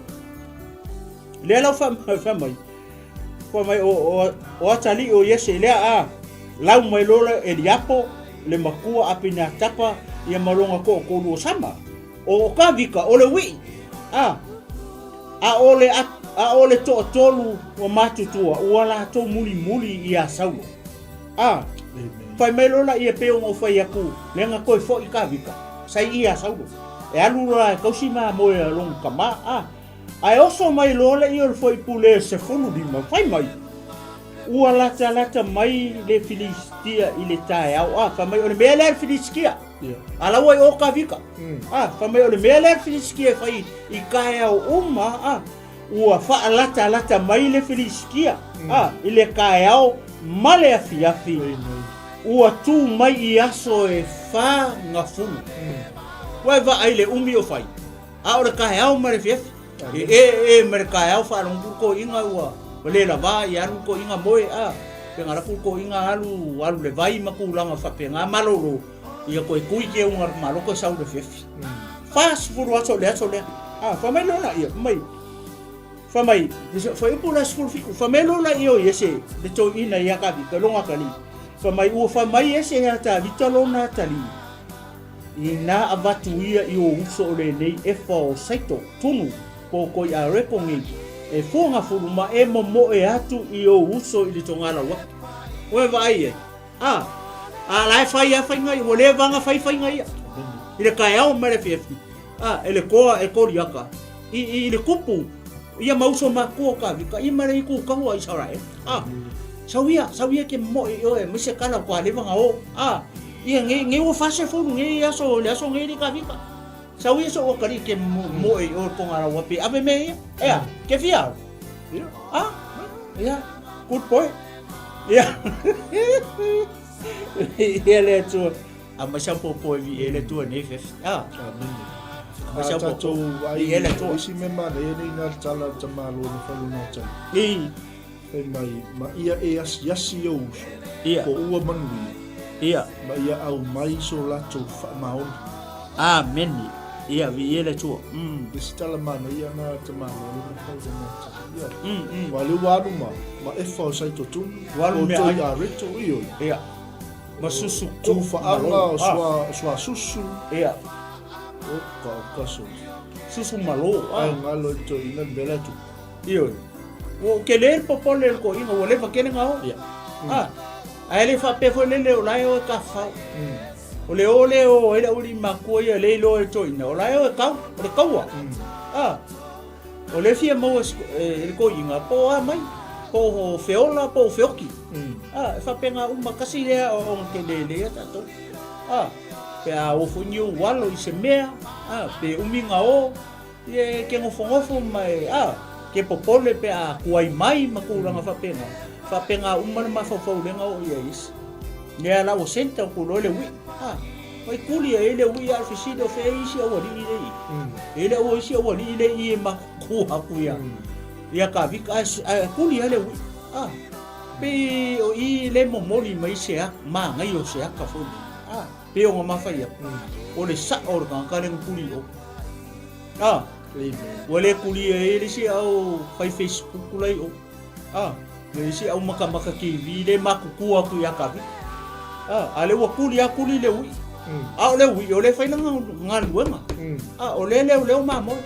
Lea lau fai mai, fai mai o, o, o atalii o Iese, lea a, lau mai loa le Eliapo, le matua Apinatapa, ia ma lona toatolu o Sama. O, o Kavika, o le ui'i, a, a o le, a o le toatolu ua matutua, ua latou mulimuli iā Saulo. A, fai mai loa laia e pei ona ou fai atu, lea na toe foi Kavika, sai iā Saulo. E alu loa e tausi mamoe a lona tama, a, Ae oso mai loa le ia o le fuaipule e 15, fai mai, Ua latalata mai le Filisitia i le taeao. A, fai mai, o le mea lea a le Filisitia. A la ua i o Kavika. A, fai mai, o le mea lea a le Filisitia e fai i taeao uma, a, ua faalatalata mai le Filisitia, a, i le taeao ma le afiafi. Ua tu mai i aso e 40. Ua e vaai i le umi o fai. A o le taeao ma le afiafi, e e e ma le taeao faalogo atu le toeaina ua le lava ia alu le toeaina moe a, pe na alu atu le toeaina alu alu le vai ma tulaga faapena malolo. Ia koe kui ke unga le malo koe sau le fefi. 40 aso le aso lea. Ah, fa mai lola ia, mai. Fa mai, fa upu la 17, fa mai lola ia o iese le toeaina ia Kavika longa kali. Fa mai ua fa mai ese ia Tavita lona tali. Ina avatu ia i o uso o lenei efa o saito, tunu, po koi a repo ngei, e fuanga fulu ma e momoe atu i o uso i le tongala wapi. Oe vaai ai. A, a la e fai a faiga ia, ua leva ona fai faiga ia. I le taeao ma le afiafi, a, e le toa e Koliata, i, i, i le tupu, ia ma uso matua o Tavita, ia ma le itu taua a Isaraele. A, sau ia, sau ia ke moe i oe, aemaise kala ua leva ona o. A, ia, nei, nei ua 40 nei aso, le aso nei le Tavita. Sau ia so ua kali ke moe i oe konga rawa pe ave me ia. Ea, ke fia au. A, ia, good boy. Ia, ia le Atua. A mai sau popo e vi e le Atua nei fefi. A, Amene. mai A sau popo. tatou ai Vi e le Atua. isi mea manaia nei na tala le tamaloa na fai lona tala. I, Fai mai, ma ia e asiasi i ou uso, Ia. ko ua manuia, ia, ma ia aumai so latou faamaoni. Amene. Ia, vi e le Atua. Le isi tala manaia na le tamaloa lea na fai lona tala. Ia. Mm. Aua o lea ua alu ma, ma efa o Saitotunu, Ua alu o mea toi ai. a reto, ioe. Ia. Ma susu Tu ko whaanga malo. o sua, sua susu. Ia. O ka o ka so. Susu malo. Ai ngalo i toi ina le mea la tu. Ioe. Ua tele le popole le toeaina ua leva tele na o. Ia. Ah, ae le faapea foi lele o la e o e tafafao. O le o lea e o ai le aualii matua ia le iloa e le toeaina, o la e o e kau, o le kaua. Ah, o lea e fia maua e le toeaina po o a mai, po o feola po o feoti. Ah, e faapena uma, tasi lea aoaoga tele lea ia tatou. Ah, pe a o foi ni ou alo i se mea, ah, pe umi na o, Ia e ke nofonofo ma e, a, ke popole pe a kuai mai ma tulaga faapena, faapena uma le mafaufaulega o ia isi. Lea la ua senta o ku loa le uiʻi, a, mai kuli e le uiʻi a o le fesili o fea isi aualii le i. E le ua isi aualii le i e makua aku ia, ia Kavika, ae, ae kuli a le uiʻi, a, pei o i le momoli mai se a, manaia o se aka foi lea, a. Pei ona mafai atu, o le saʻo o le tagata lea na tuli i o. A, ua le tulia ai le isi au fai Facebook la i o. A, le isi au makamaka TV le matutua atu ia Kavita. A, a lea ua tuli a tuli le uiʻi. A o le uiʻi o lea e fai lana galuega. A, o lea leoleo mamoe.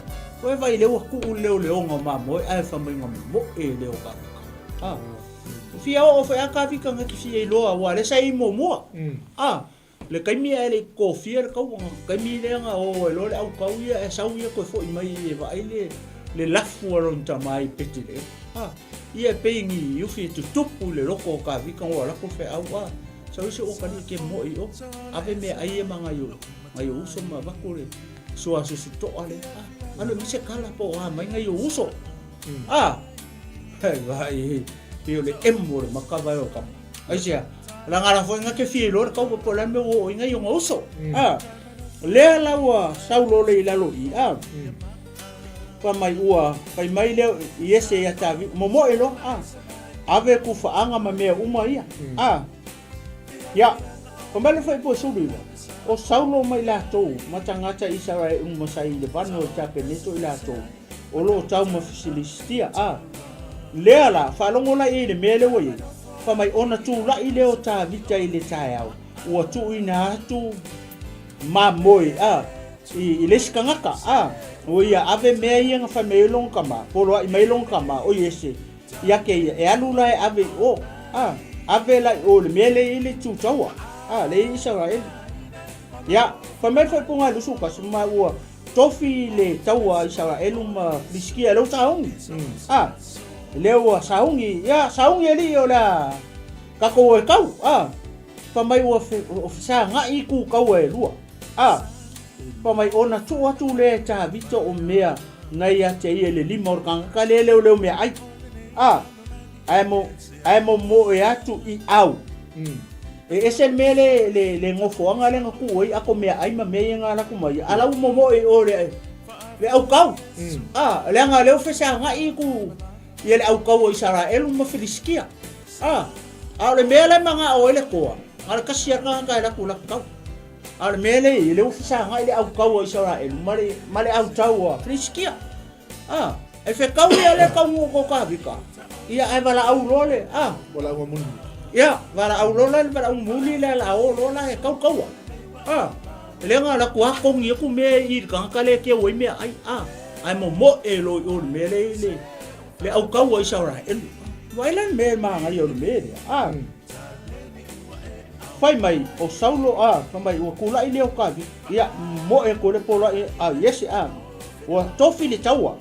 Ua e vaai lea ua tuu le leoleoga o mamoe ae fai mai na moe lea o Kavita. A. Fia oo foi a Kavita na te fia iloa aua lea sa i muamua. A, le taimi ae le i tofia le taua, na taimi lea na o ai loa le autau ia ae sau ia toe foi mai e vaai le le lafu a lona tama i Petelehema. A, ia e pei ni ufi e tutupu i le loko o Kavita ua alu atu le feau, a, sau isi o kalii ke moe i o, ave meaai ia ma nai o, nai o uso ma avatu le sua susu toa lea. A, alu e aumai se kala po o a mai nai o uso. A, Hei vai, pei o le emo o le maka vai o kama. Aisea, laga la foi nga ke fia iloa le kaua po o le a le mea ua oo ai nai ona uso. A, lea la ua sau loa le i lalo i i, a, fai mai ua fai mai lea i Iese ia Tavita, momoe loa, a, ave ku faaga ma mea uma ia, a, ia, fai mai le fuaiupua 19, o Saulo ma i latou ma tagata Isaraele uma sa i le vano o le tapeneto i latou, o lo o tau ma Filistia, a lea la, faalogo la i ai i le mea lea ua i ai, fai mai, ona tulai lea o Tavita i le taeao, ua tuuina atu mamoe, a, i, i le isi tagata, a, ua ia ave mea ia na fai mai ai lona tama, poloai mai lona tama, o Iese, ia te ia, e alu la e ave i o, a, ave la i o i le mea lea e i ai le itu taua, a, lea e i ai Isaraelu. Ia, fai mai le faaipoga e 21, ma ua Tofi le taua a Isaraelu ma Pilisitia lea ua sauni. A, lea ua sauni, ia sauni alii o le a tatou o e tau. A, fai mai ua fesagai itu taua e lua. A, fai mai ona tuu atu lea e Tavita o mea na ia te ia i le lima o le tagata lea e leoleo meaai. A, Ae mo, ae momoe atu i au. E ese le mea le, le, le nofoaga lea na tuu ai ako meaai ma mea ia na alu atu ma ia, a la ua momoe i o le, le aukau. A, leaga lea ua fesagai ku ia le aukau o Isaraelu ma Filisitia. A, a o le mea la e manao ai le toa, na o le tasi lava le tagata e alu atu i lata tau. A o le mea lea e i ai, o lea ua fesagai le autau a Isaraelu ma le, ma le autau a Filisitia. A, e fetau ia le taunuu o Tavita, ia ae valaau loa le, a. Valaau muli. Ia, valaau loa la le valaau muli lea la o loa la e tautaua. A, e le na alu atu a togi atu mea i le tagata lea e keu ai meaai, a, ae momoe loa i o i le mea lea i le, le autau a Isaraelu. Vaai la le mea e manaia o le mea lea, a. Fai mai ʻo Saulo, a, fai mai, ua tulai lea o Tavita, ia, moe atu ai le poloai a Iese, a, ua tofi le taua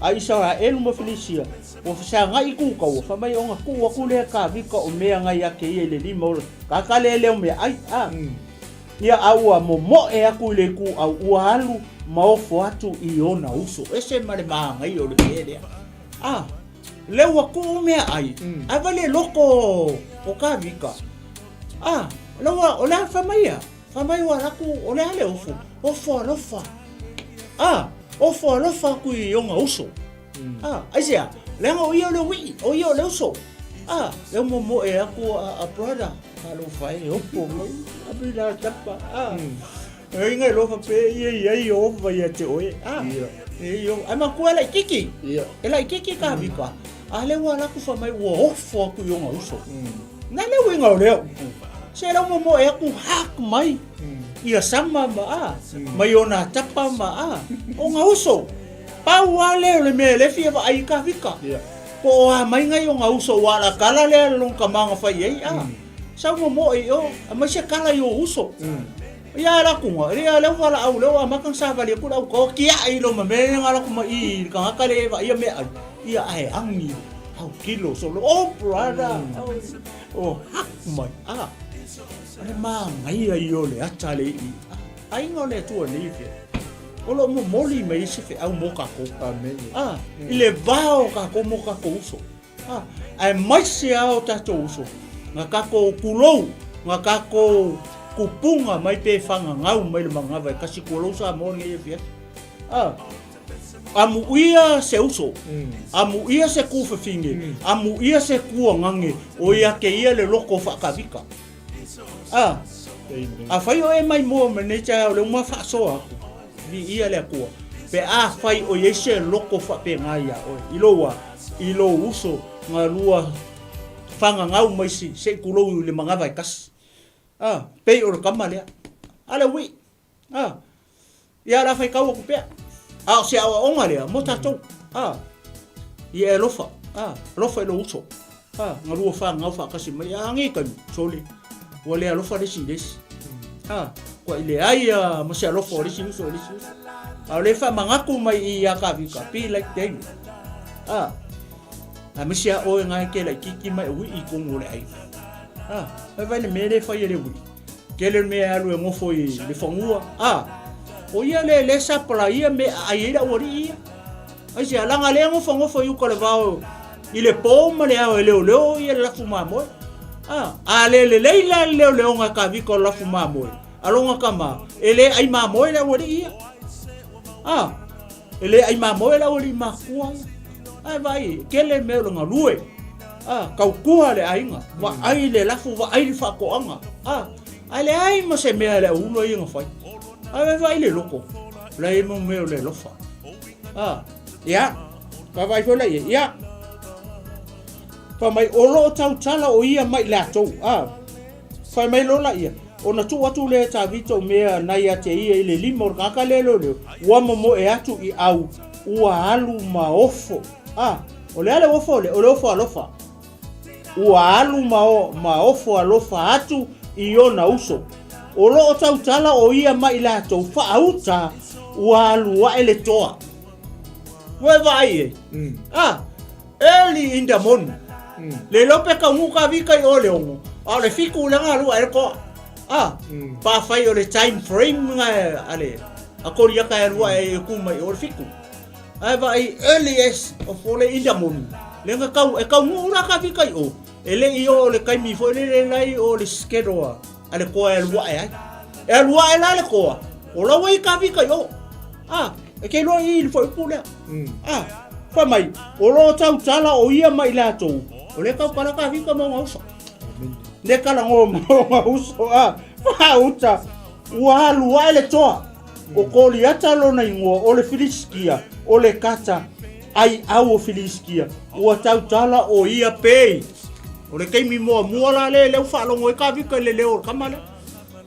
a Isaraelu ma Filisia, ua fesagai i ku taua, fai mai, ona tuu atu lea e Tavita o mea na ia te ia i le lima o le tagata lea e leo meaai, a, ia, a ua momoe atu i le ituau, ua alu ma ofo atu i ona uso. Ese ma le manaia o le mea lea, a. Lea ua tuu meaai, ae vai le loko o Tavita. A, lea ua, o le a fai mai ia? Fai mai ua alu atu, o le a le ofo? Ofo alofa. A, ofo alofa atu i ona uso. A, aisea? Leaga o ia o le uii, o ia o le uso. A, lea ua momoe atu a, a brother, talofa e, ofo mai, ave la tapa. A, E inga alofa pe ia i ai o ofa ia te oe. A, e i o, ai makua e laititi. E laititi ka vika. A le ua laku fa mai ua ofo aku i ona uso. Na le uiga o lea upu. Se lau momo e aku hak mai. Ia sama ma a. Mai ona tapa ma a. Ona uso. Pau a lea o le mea e le fia vaai i ka vika. Po o a mai ngai ona uso ua ala kala lea long kamanga fai ai a. Sau momoe i o, aumai se kala i o uso. Ia ala kuga, ia lea valaau lea ua amata ona savali atu le au taoa kiaʻi i loma mea ia ngala kuma i le tagata lea e vaaia meaai. Ia ae agi au kilo solo, oh brother, oh hak mai, ah. O le manaia ia o le ata le ii, ah, aiga o le Atua nei fea. O lo o momoli mai ai se feau mo kākou. Amen. Ah, i le va o kākou mo kākou uso. A, aemaise a o tatou uso, nga kakou kulou, nga kakou kupunga mai pe fagagau mai le manava e kasi kulou Samoa lenei afiafi. A, amuia se uso, amuia se kufafine, amuia se kuagage, o ia ke ia le loko faakavika. A, afai o e mai mua ma lenei taeao lea ua faasoa atu, viia le Atua, pe afai o i ai se loko faapena iā oe, i lou a, i lou uso nga lua fagagau mai si se i kulou i le manava e tasi. A, pei o le kama lea. A le uii. A, ia o le a faitau atu pea. A o se aoaoga lea mo tatou. A, ia e alofa. A, alofa i lou uso. A, nga lua fagagau faatasi mai. A, agi taimi, sole. Ua le alofa le isi i le isi. A, kua i leai a ma se alofa o le isi uso i le isi uso. A o le faamanatu mai i ia Kavika, be like David. A, aemaise a oe nga e ke laititi mai o wii i tonu o le aiga. A, vai vai le mea le fai e le wii. Tele le mea e alu e nofo i le fanua. A, o ia le le sapala ia me a ai ai le aualii ia. Aisea, laga lea nofonofo i uka o le vao i le po ma le ao e leoleo ia le lafu mamoe. A, a le lelei la le leoleoga e Kavika o le lafu mamoe, a lona tama, e le ai mamoe le aualii ia. A, e le ai mamoe le aualii makua ia. Ae vaai, tele mea o le galue. A, tautua le aiga, vaai le lafu, vaai le faatoaga. A, ae leai ma se mea e le auula ia na fai. Ae vaai le loko, la e mau mea o le alofa. A, ia, vaavaai foi la i ai, ia. Fai mai, o lo o tautala o ia mai latou. A, fai mai loa la ia, ona tuu atu lea e Tavita o mea na ia te ia i le lima o le tagata lea leoleo, ua momoe atu i au, ua alu ma ofo. A, o le a le ofo lea? O le ofo alofa. Ua alu ma, o, ma ofo alofa atu i ona uso. O lo o tautala o ia ma i latou faauta, ua alu ae le toa. Ua e vaai ai? A, early in the morning. Le iloa pe taunuu ka vika i o le ono, a o le fitu lea na alu ae le toa. A, pa fai o le time frame nga a le a Koriata e alu ae ai e ku mai o le fitu. Ae vaai early as of le in the morning. Le nga kau e taunuu la ka vika i o. E le i o le taimi foi le le lai o le schedule a a le toa e alu ae ai. E alu ae la le toa, o la ua i ka vika i o. A, e ke iloa i le fuaiupu lea. A, fai mai, o lo o tautala o ia ma i latou, o lea tautala ka vika ma ona uso. Le kala ngo ma ona uso, a, faauta. Ua alu ae le toa, o Koliata lona igoa, o le Filisitia, o le Kata, aiau o Filisitia, ua tautala o ia pei. O le taimi muamua la lea lea ua faalogo ai Kavika i le leo o le tama lea.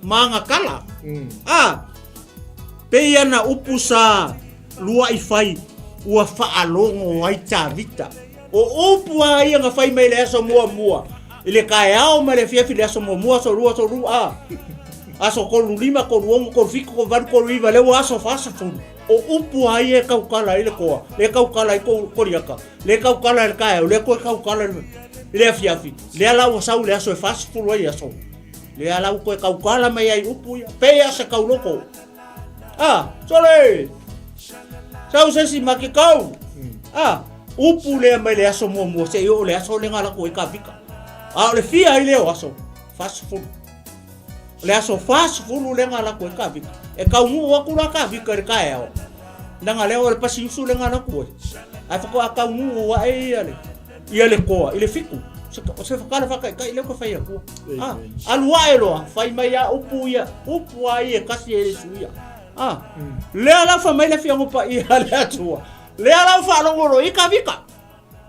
Magakala. A, pei ana upu sa luaʻi fai, ua faalogo ai Tavita. O upu a ia na fai mai le aso muamua, i le taeao ma le afiafi le aso muamua, aso lua, aso lua, a. Aso 35, 36, 37, 38, 39, lea ua aso 40. O upu a ia e tautala ai le toa, lea e tautala ai Koliata, lea e tautala i le taeao, lea toe tautala i le afiafi, lea la ua sau le aso e 40 ai aso. Lea la ua toe tautala mai ai upu ia, pei lava o se tauloko. A, sole! Sau se isi ma ke kau. A, upu lea mai le aso muamua seia oo le aso lea na alu atu ai Kavika. A o le fia ai lea o aso? 40. O le aso 40 lea na alu atu ai Kavika. E taunuu atu la Kavika i le taeao, leaga lea o le pasi usu lea na alu atu ai. Ae faatoa taunuu ae ia le ia le toa i le fitu. O se tala faataitai lea ou te fai atua. A, alu ae loa, fai mai a upu ia, upu a ia e kasi e le suia. A, lea la fai mai le Afioga Paia a le Atua, lea la ua faalogo loa i Kavika.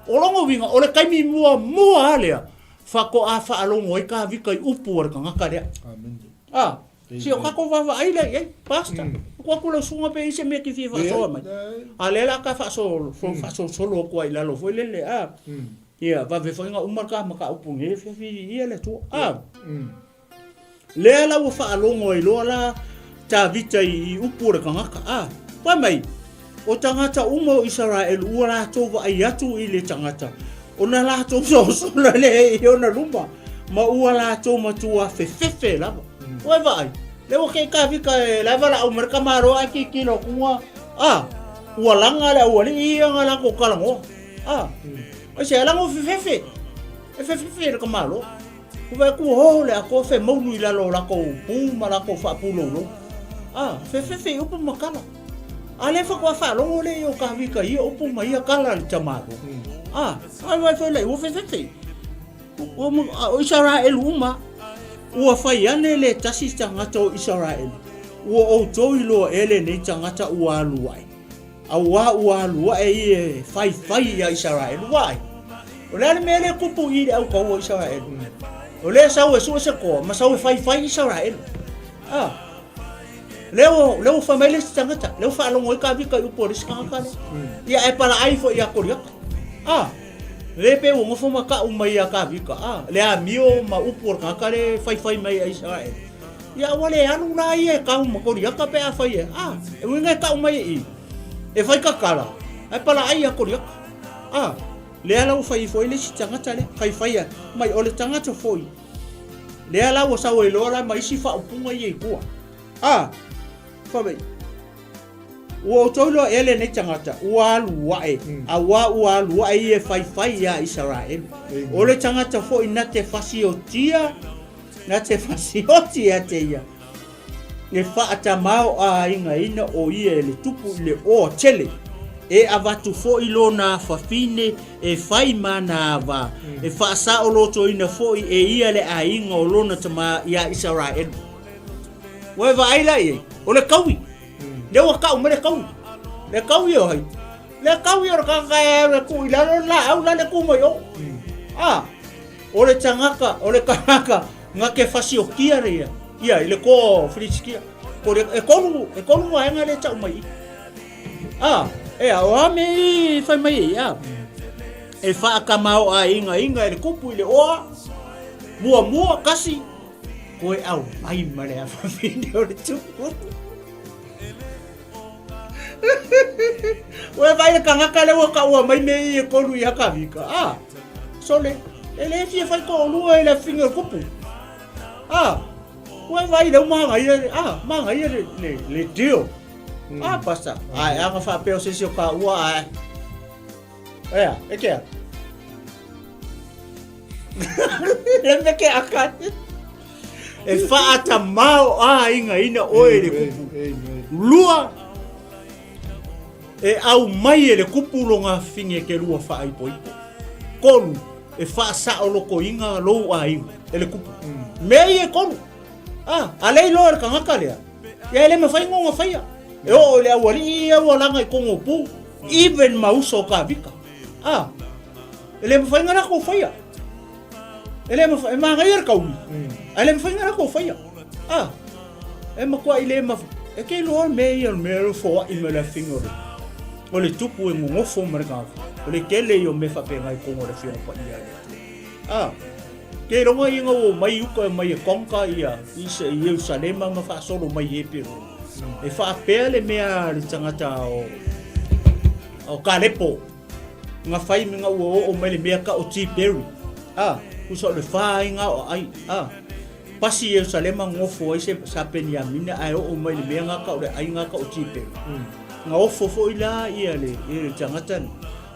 O lona uiga, o le taimi muamua lava lea, faatoa faalogo ai Kavika i upu a le tagata lea. A, si o tatou vaavaai lea i ai, Pastor. Tuu atu lau susuga pe i ai se mea e te fia faasoa mai. A lea la ta faasolosolo atu ai i lalo foi lele, a. Ia, vave foi ona uma le ta mataupu i lenei afiafi i le Atua. A. Lea la ua faalogo ai loa la Tavita i upu o le tagata, a, fai mai, o tagata uma o Isaraelu ua latou vaai atu i le tagata, ona latou sosola lea i ona luma, ma ua latou matua fefefe lava. Ua e vaai, lea ua kei Tavita e la e valaau mai le tamaloa ae tilotilo atu, a, ua laga le aualii ia na latou talanoa. A, aisea, leaga ua fefefe, e fefefe le tamaloa. Ua vaai atu ua oo le atoa femaulu i lalo o latou pu ma latou faapuloulou. A, fefefe i upu ma tala. A lea faatoa faalogo lea i o Kavika i ia upu ma ia tala a le tamāloa. A, ai vaai foi lea, ua fefefe. O Isaraelu uma, ua fai ane le tasi tagata o Isaraelu, ua outou iloa ea lenei tagata ua alu ae. Auā ua alu ae ia e faifai iā Isaraelu. Vaai, o le a le mea lea e tupu i i le au taua o Isaraelu? O lea e sau e sue se toa ma sau e faifai Isaraelu. A, lea ua, lea ua fai mai le isi tagata, lea ua faalogo ai Kavika i upu a le isi tagata lea. Ia ae palaai foi ia Koliata. A, lea pei ua nofo ma tau mai ia Kavika, a, le amio ma upu o le tagata lea e faifai mai ia Isaraelu. Ia ua le alu la ia e kau ma Koliata pe afai e, a, e uiga e tau mai e i, e fai kakala, ae palaai ia Koliata. A, lea la ua fai ifo ai le isi tagata lea, faifai a, mai o le tagata foi, lea la ua sau ai loa la ma isi faaupuga ia i tua. A, fai mai, ua outou iloa ea lenei tagata, ua alu ae, auā ua alu ae ia e faifai iā Isaraelu. O le tagata foi na te fasiotia, Na te fasioti ia te ia, e faatamaoaigaina o ia e le tupu i le oa tele, e avatu foi lona afafine e fai ma ana ava, e faasaolotoina foi e ia le aiga o lona tama iā Isaraelu. Ua e vaai la i ai, o le taui, lea ua tau mai le taui, le taui o ai, le taui o le tagata e alu e tuu i lalo le laau la le tu mai o. A, O le tagata, o le kanaka, na te fasiokia le ia, ia i le toa o Filisitia. Ko le, e tolu, e tolu vaega lea e tau mai i. A, ea, o a mea i fai mai ai, a? E faatamaoaigaina e le kupu i le oa, muamua, kasi, koe aumai ma le afafine o le tupu. Ua e vaai le tagata lea ua taua mai mea ia e tolu ia Kavika. Ah, sole, e le fia fai toalua i le afifine o le kupu. Ah, ua e vaai lea ua manaia, ah, manaia le, le, le deal. Ah, pastor, ah, e aga faapea o se isi o taua, ah, ea, e kea. Le mea ke aka. E faatamaoaigaina oe e le kupu. Lua, e aumai e le kupu lona afifine e te lua faaipoipo. Tolu, e faasaolotoina lou aiga e le kupu. Mea ia e tolu. A, a le iloa e le tagata lea, ia e le mafai ona faia. E oo i le aualii ia ua laga i totonu o pu, even ma uso o Kavika. A, e le mafai ona latou faia. E le mafai, e manaia le kauli, ae le mafai ona latou faia. A, e matuai le mafai. E te iloa le mea ia, o le mea e foai mai le afiga o le, o le tupu e nonofo ma le tagata. O le tele ia o mea faapena i totonu o le Afioga Paia a le Atua. A, keiloga ia na ua omai i uka e omai e conquer ia Ierusalema ma faasolo mai i Epirona. E faapea le mea a le tagata o, o Kalepo, na fai me na ua oo mai le mea ka o Tiberi. A, tusa o le fa ai na o ai. A, pasi Ierusalema nofo ai se sa Peniamina ae oo mai le mea na ka o le ai na ka o Tiberi. Na ofo foi la ia le, ia le tagata ni.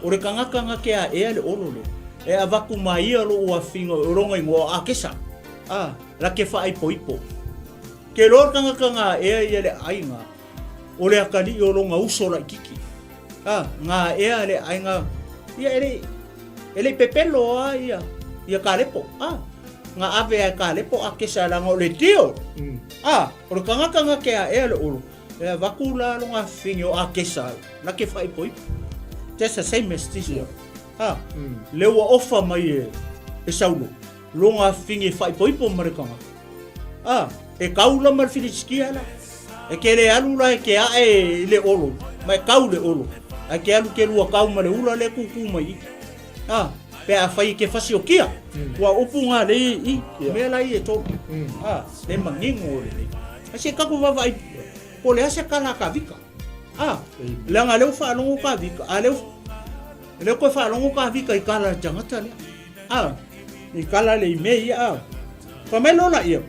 O le tagata na ke aʻea le olo lea, e avatu ma ia loʻu afiga o lona igoa o Akesa, a la ke faaipoipo. Ke loa le tagata na aʻea ia le aiga, o le akalii o lona uso laititi. A, na aʻea le aiga, ia e le, e le pepelo a ia, ia Kalepo. A, na ave a e Kalepo Akesa leaga o le deal. A, o le tagata na ke aʻea le olo, E avatu la lona afifine o Akesa la ke faaipoipo. Just the same as this one. Ha, le ua ofa mai e, e Saulo, lona afifine e faaipoipo ma le tagata. Ha, e kau la ma le Filisitia la. E ke le alu la e ke ae i le olo, ma e kau le olo. Ae ke alu ke lua kau ma le ula le kūkū mai i. Ha, pe a fai e ke fasiokia. Ua upu ngā le i, i, mea la i e tolu. Ha, le manino o le lei. A se kaku vaavaai po o le a se kala a Kavika. A, leaga lea ua faalogo Kavika, a lea lea ua toe faalogo Kavika i kala a le tagata lea. A, i kala le i mea ia, a. Fai mai loa laia,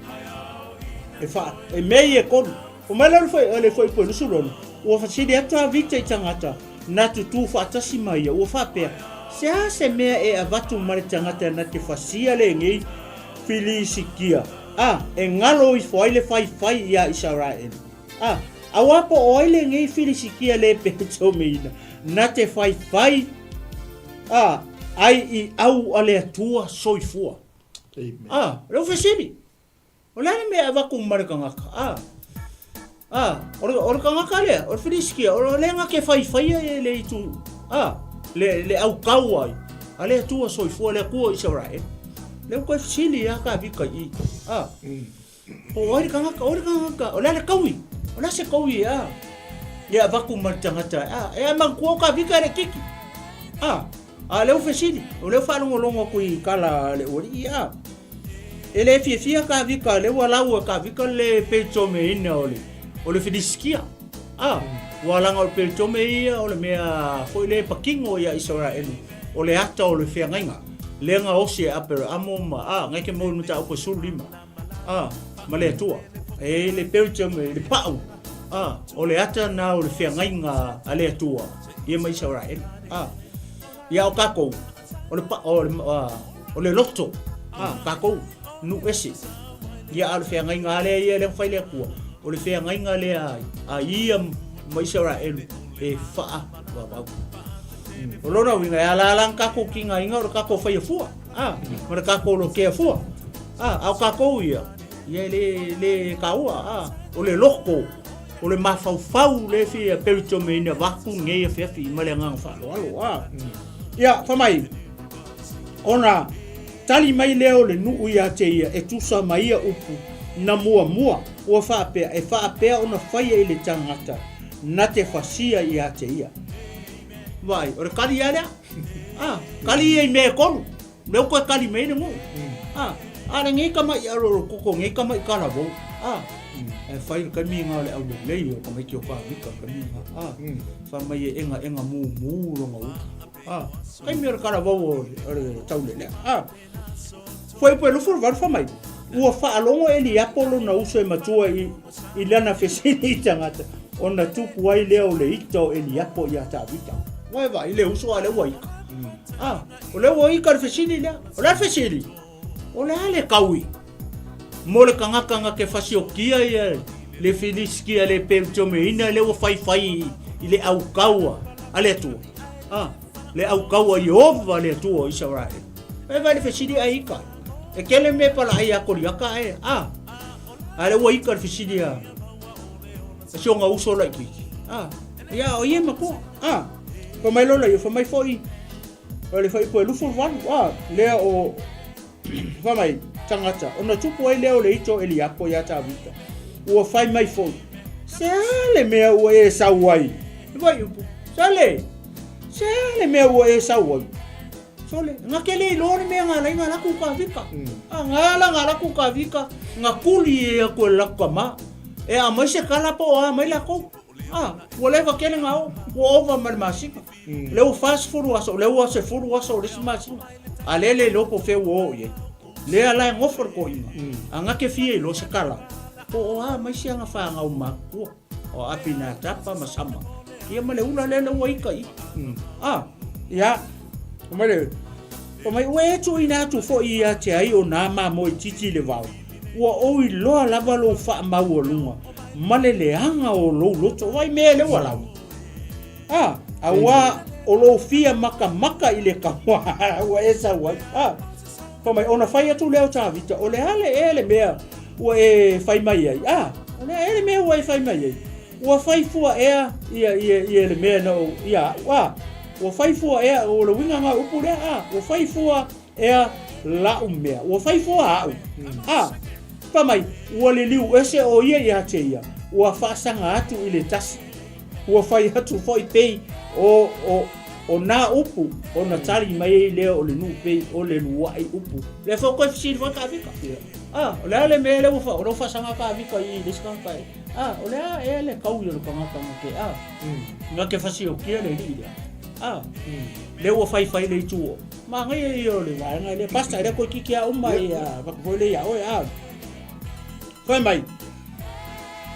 e fa, e mea ia e kolu. Fai mai loa le foi, le foi 26, ua fesili atu a Vita i tagata na tutū faatasi ma ia, ua faapea, Se a se mea e avatu ma le tagata na te fasia lenei Filisitia? A, e ngalo ifo ai le faifai iā Isaraelu. A, auā po o ai lenei Filisitia le Peteomeina, na te faifai, a, ai i au a le Atua soifua. Amen. A, lea ua fesili, o le a le mea e avatu ma le tagata? A, a, o le, o le tagata lea, o le Filisitia, o le na te faifaia e le itu, a, le, le aukau ai, a le Atua soifua, le Atua o Isaraelu. Lea ua toe fesili lava Kavika i i, a, po o ai le tagata, o ai le tagata, o le a le taui, o le a se taui a, e avatu ma le tagata, a, e a manatua o Kavika e le kiki, a, a lea ua fesili, o lea ua faalogologo atu i kala a le ualii, a, e le fiafia Kavika, lea ua lau e Kavika le peitomeina o le, o le Filisitia, a, ua laga o le peitome ia o le mea foi le patino ia Isaraelu, O le ata o le feagaiga, lea na osi e Aperaamo ma, a, ngai ke mau i le mataupu e 15, a, ma le Atua. E le Belgium, e le pau, a, o le ata na o le feagaiga a le Atua, ia ma Isaraelu, a. Ia o kakou, o le pa, o le, a, o le loto, a, kakou, nu ese. Ia a o le feagaiga lea ia lea na fai le Atua, o le feagaiga lea a ia ma Isaraelu e faa vavau. O lona uiga, e ala ala ana kākou kīngainga o le kākou whaia fua, a, ma le kākou lokea fua. A, a o kākou ia, ia e le, le kāua, a, o le loko, o le mafaufau le fia peritome ina vaku nei awhiawhi ma le agaga faaaloalo, a. Ia, fai mai, ona tali mai lea o le nuu ia te ia e tusa ma ia upu na muamua ua faapea e faapea ona faia i le tagata na te fasia ia te ia. Vaai, o le kali ia lea. Ah, kali ia i mea e kolu. Lea ua toe kali mai le nuu. Ah, a le nei tamaʻi alo koko nei tamaʻi kalavou. Ah, e fai le taimi nga o le aulelei o tamaiti o Kavika le taimi nga. Ah, fai mai e engaenga mumu lona uta. Ah, taimi o le kalavou o le taulelea. Ah, Fuaiupu e 28 fai mai, Ua faalogo Eliapo lona uso e matua i, i lana fesili i tagata, ona tupu ai lea o le ita o Eliapo iā Tavita. Ua e vaai le uso a lea ua ika. Ah, o lea ua ika le fesili lea. O le a le fesili? O le a le kaui? Mo le tagata na te fasiokia ia le Filisitia le Peletomeina lea ua faifai i le aukaua a le Atua. Ah, le aukaua Ieova le Atua o Isaraelu. E vai le fesili ai ika. E kele me pala ai a Koliata e. A. A lea ua ika le fesili a si ona uso laitiiti. A, ia o ia e matua. A, fai mai loa lea, fai mai foi o le fuaiupu e 28, a, lea o Fai mai, tagata, ona tupu ai lea o le ito o Eliapo iā Tavita, ua fai mai foi, Se a le mea ua e sau ai? Le fuaiupu, Sole! Se a le mea ua e sau ai? Sole, nga ke le iloa le mea nga alai nga laku Tavita. A nga ala nga laku Tavita, nga kuli e aku e laku kama. E a mai se kala po o a mai lakou. A, ua leva kele nga o, ua ova ma le masina. Lea ua 40 aso, lea ua 10 aso o le isi masina. A lea le iloa po o fea ua oo i ai. Lea la e gofo le toeaina. A ga ke fia iloa se kala, po o a mai si aga fanau matutua o Apinatapa ma Sama. Ia ma le ula lea lea ua ika i. A, ia, mai le, fai mai, ua e tuuina atu foi ia te ai o nā mamoe itiiti i le vao, ua ou iloa lava lou faamaualuga ma le leaga o lou loto. Vaai mea lea ua lau. A, auā o lou fia makamaka i le kaua ua e sau ai. A, fai mai, ona fai atu lea o Tavita, o le a le ea le mea ua e fai mai ai? A, o le a ea le mea ua e fai mai ai? Ua fai fua ea ia, ia, ia le mea na ou, ia aʻu. A, ua fai fua ea, o le uiga na o upu lea, a, ua fai fua ea laʻu mea, ua fai fua aʻu. A, fai mai, ua liliu ese ʻo ia iā te ia, ua faasaga atu i le tasi. Ua fai atu foi pei o, o, o nā upu ona tali mai ai lea o le nuu pei o le luaʻi upu. Lea foi koe fesili foi Kavika. A, o le a le mea lea ua fa, o lou faasaga Kavika i le isi tagata e. A, o le a ea le kaui o le tagata nga ke, a, nga ke fasiokia le alii lea. A, lea ua faifai le itu o. Manaia ia o le vaega lea. Pastor, lea koe kiki a uma ia, avatu foi lea ia oe, a. Fai mai,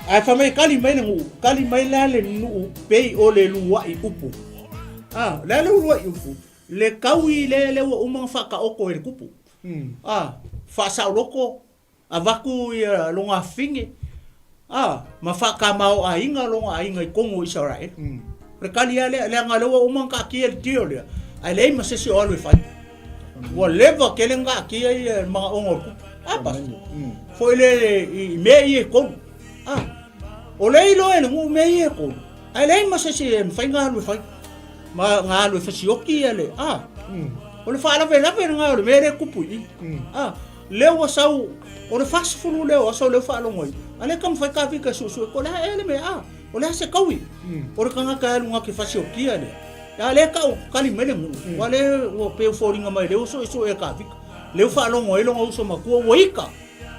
ae fai mai kali mai le nuu, kali mai la le nuu pei o le luaʻi upu. A, o le a le uluaʻi upu? Le kaui le le ua uma ona faataoto e le kupu. A, faasaoloko, avatu ia lona afine, a, ma faatamaoaiga lona aiga i totonu o Isaraelu. O le kali lava lea, leaga o lea ua uma ona taatia le tio lea, ae leai ma se isi o alu e fai. Ua leva tele ona taatia ia le manaoga o le kupu. A, pastor? Foi lele i mea ia e tolu. A, o lea e iloa e le nuu mea ia e tolu, ae leai ma se isi e mafai ona alu e fai. Ma na alu e fasioki ia le, a, o le faalavelave lena o le mea lea e tupu i i. A, lea ua sau, o le 40 lea o aso lea ua faalogo ai, a lea e taumafai Kavika e suesue, ko le a ea le mea, a, O le a se kaui? O le tagata e alu na te fasiokia lea. A lea kau kali mai le nuu. Ua le ua pei ua foliga mai lea ua suesue e Kavika. Lea ua faalogo ai lona uso matua ua ika.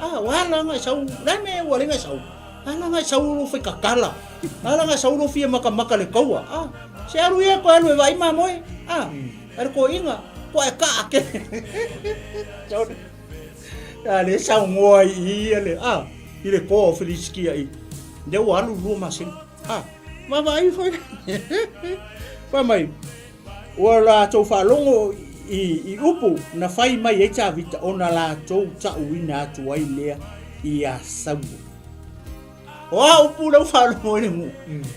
A ua ala na e sau, le a mea ua ala ai na e sau? Ala na e sau lou fai tatala. Ala na e sau lou fia makamaka le kaua. A se alu ia koe alu e vaai mamoe. A e le toeaina, kua e kaa kele. A lea e saunoa ai i ia le, a, i le toa o Filisitia i, lea ua alu lua masina. A, vaavaai foi. Fai mai, ua latou faalogo i, i upu na fai mai ai Tavita ona latou tauina atu ai lea iā Saulo. O a upu lea ua faalogo ai le nuu?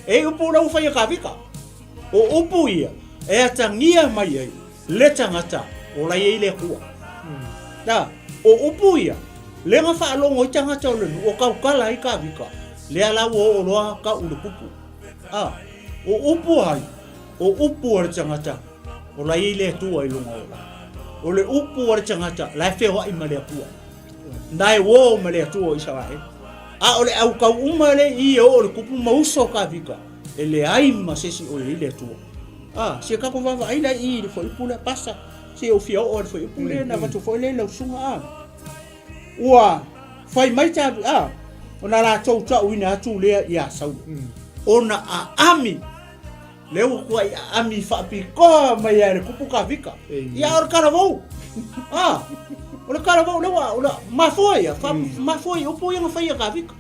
E upu lea ua fai e Tavita. O upu ia e atagia mai ai le tagata o la e i ai le Atua. Na, o upu ia, lea na faalogo ai tagata o le nuu, o tautala ai Kavika, lea la ua oo loa kau le kupu. A, o upu ai, o upu a le tagata o la e i ai le Atua i luga o la. O le upu a le tagata, la e feoai ma le Atua. Na e uō ma le Atua o Isaraelu. A o le aukau uma lea i e oo le kupu ma uso o Kavika, e leai ma se isi o i ai le Atua. A, se tatou vaavaai la i i le fuaiupu lea, pasa, se ou fia oo i le fuaiupu lea na avatu foi lea i lau susuga, a. Ua fai mai ta, a, ona latou tauina atu lea iā Saulo, ona aami, lea ua tuai aami faapitoa mai lava e le kupu Kavika, ia a o le talavou, a, o le talavou lea ua, o le mafua ia, fa, mafua i upu ia na fai e Kavika.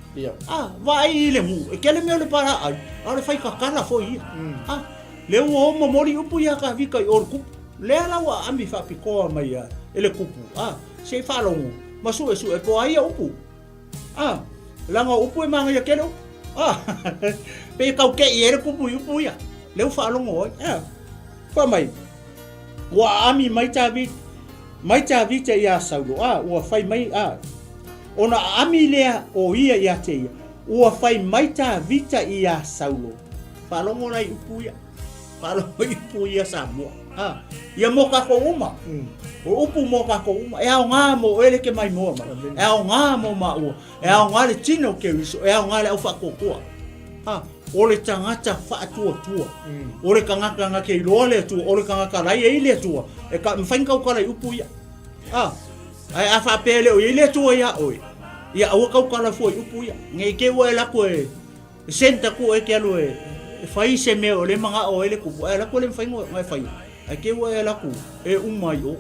A, vaai i le nuu, e tele mea o le palaai, a o le fai tatala foi ia. A, lea ua o momoli upu ia Kavika i o le kupu. Lea la ua aami faapitoa mai a e le kupu, a, se i faalogo ma suesue po o a ia upu. A, leaga o upu e manaia tele upu. A, pei e tau teʻi ai le kupu i upu ia. Lea ua faalogo ai. A, fai mai, ua aami mai Tavita, mai Tavita iā Saulo, a, ua fai mai, a. Ona aami lea o ia ia te ia, Ua fai mai Tavita iā Saulo. Faalogo la i upu ia. Faalogo i upu ia Samoa. A, ia mo kākou uma. O upu mo kākou uma. E aogā mo oe le ke maimoa mai. E aogā mo māua. E aogā le tino o Keriso. E aogā le au whaakoakoa. A, o le tagata whaatuatua. O le kangaka nga ke iloa le Atua. O le kangaka lai e i le Atua. E ka, mawhai ni kaukala i upu ia. A, Ae a faapea e le o i ai le Atua iā oe, ia aua kaukala fua i upu ia. Nei te ua e lako e send aku oe e te alu e fai se mea o le manao ai le kupu, ae lako e le mafai ona e faia. Ae te ua e lako e uma ai o.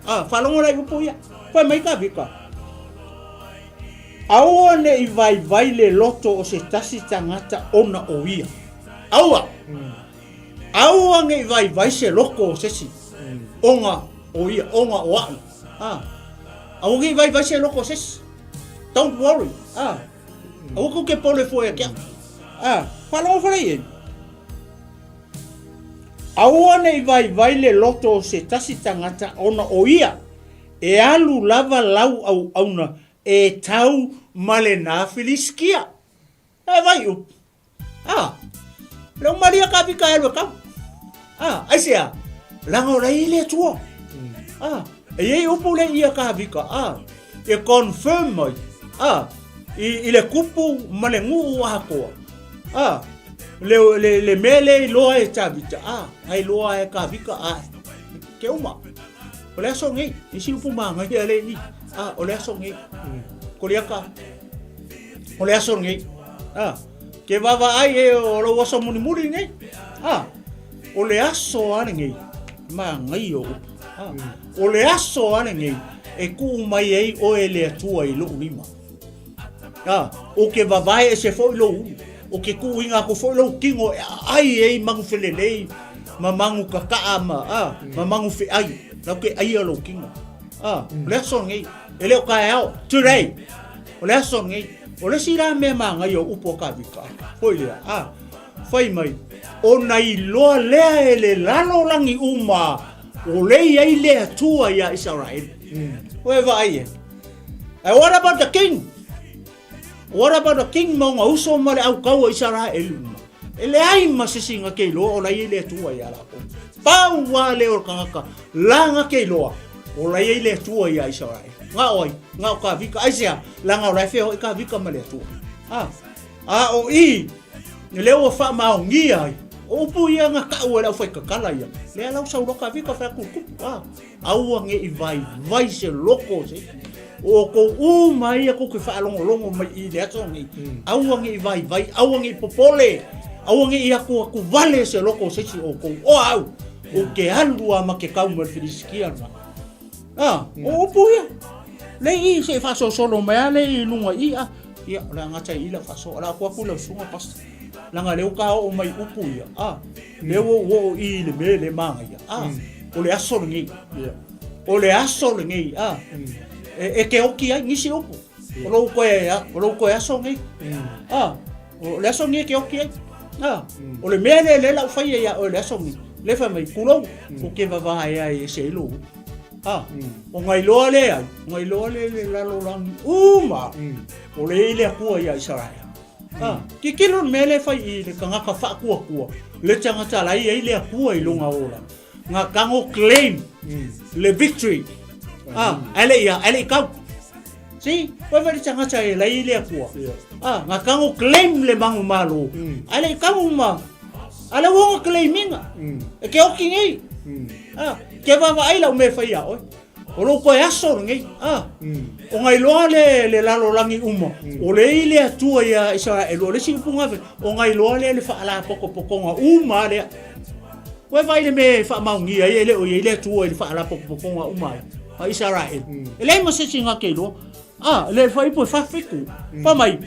A, faalogo la i upu ia. Fai mai Tavita, Aua ne i vaivai le loto o se tasi tagata ona o ia. Aua! Aua ne i vaivai se loko o se isi ona o ia, ona o a'u. A, aua ne i vaivai se loko o se isi. Don't worry. A, aua kou te pole fua ia te a'u. A, faalogo fale i ai. Aua ne i vaivai le loto o se tasi tagata ona o ia e alu lava lau auauna e tau ma lenā Filisitia. E vai upu. A, le o Maria ka vika e kau. A, ai se a, langa o lai le atua. A, e iai upu le ia ka vika, a, e confirm mai, a, i, i le kupu ma le nguu a koa. A, le, le, le mea le i loa e Tavita, a, ai loa e ka vika, a, ke uma. O le aso nei, isi upu māngai a le i, a, o le aso nei. Koliaka, o le aso nei. A, ke vaavaai e o lou aso mulimuli nei. A, o le aso a lenei, manaia o upu. A, o le aso a lenei, e tuu mai ai oe le Atua i lou lima. A, o ke vavae ese foi lou ulu, o ke tuuina atu foi lou tino e aai ai manu felelei, ma manu kakaa ma, a, ma manu feai, lau ke aia lou tino. A, o le aso lenei, e le o taeao, today, O le aso lenei, o le isi la mea manaia o upu a Kavika, foi lea, a, fai mai, ona iloa lea e le lalolagi uma o le i ai le Atua iā Isaraelu. Oe vaai e. And what about the king? What about the king ma ona uso ma le aukau o Isaraelu uma? E leai ma se isi na te iloa o la i ai le Atua iā lakou. Pau lava lea o le tagata la na te iloa o la i ai le Atua iā Isaraelu. Na o ai? Na o Kavika. Aisea? Leaga o la e feoai Kavika ma le Atua. A, a o i, lea ua faamaonia ai, o upu ia na kau e le aufaikakala ia, lea la ua sau loa Kavika fai atu i le tupu. A. Aua ne i vaivai se loko o se isi. O outou uma ia tou te faalogologo mai i le aso lenei, aua ne i vaivai, aua ne i popole, aua ne i atuatu vale se loko o se isi o outou. O au, ou te alu lava ma te kau ma le Filisitia lena. A, o upu ia. Lei i se i faasolosolo mai lava lea i luga i i, a, ia, o le a gata i i lau faasoa. O le a atu atu i lau susuga pastor. Leaga o lea ua ta oo mai upu ia, a. Lea ua ou oo i le mea le manaia, a, o le aso lenei. O le aso lenei, a, e, e ke oki ai nisi upu. O lou koe, o lou koe aso nei. A, o le aso nei e ke oki ai. A, o le mea lea lea lau faia ia oe le aso nei. Le fai mai, kulou, o ke vavae ai e se i lou. A, o ngai loa le ai, ngai loa le le lalolagi uma. O le i le Atua ia Isaraela. A, titilo le mea lea e fai i le tagata faatuatua, le tagata la e i ai le Atua i lona ola, na tago claim le victory. A, ae le i a, ae le i tau. See, koe fai le tagata e la e i ai le Atua. A, na tago claim le manumalo, ae le i tau ma, a lea ua ona claim ina. E ke oki nei. A, ke vaavaai lau mea e fai ia oe. O lou koe aso lenei, a, o ngai loa le, le lalolagi uma, o le i le Atua ia Isaraelu, o le isi upu gafe, o ngai loa lea le faalapotopotoga uma lea. Ua e vaai le mea e faamaonia ai e le o i ai le Atua i le faalapotopotoga uma ai a Isaraelu. E leai ma se isi na te iloa. A, le fuaiupu e 47, fai mai,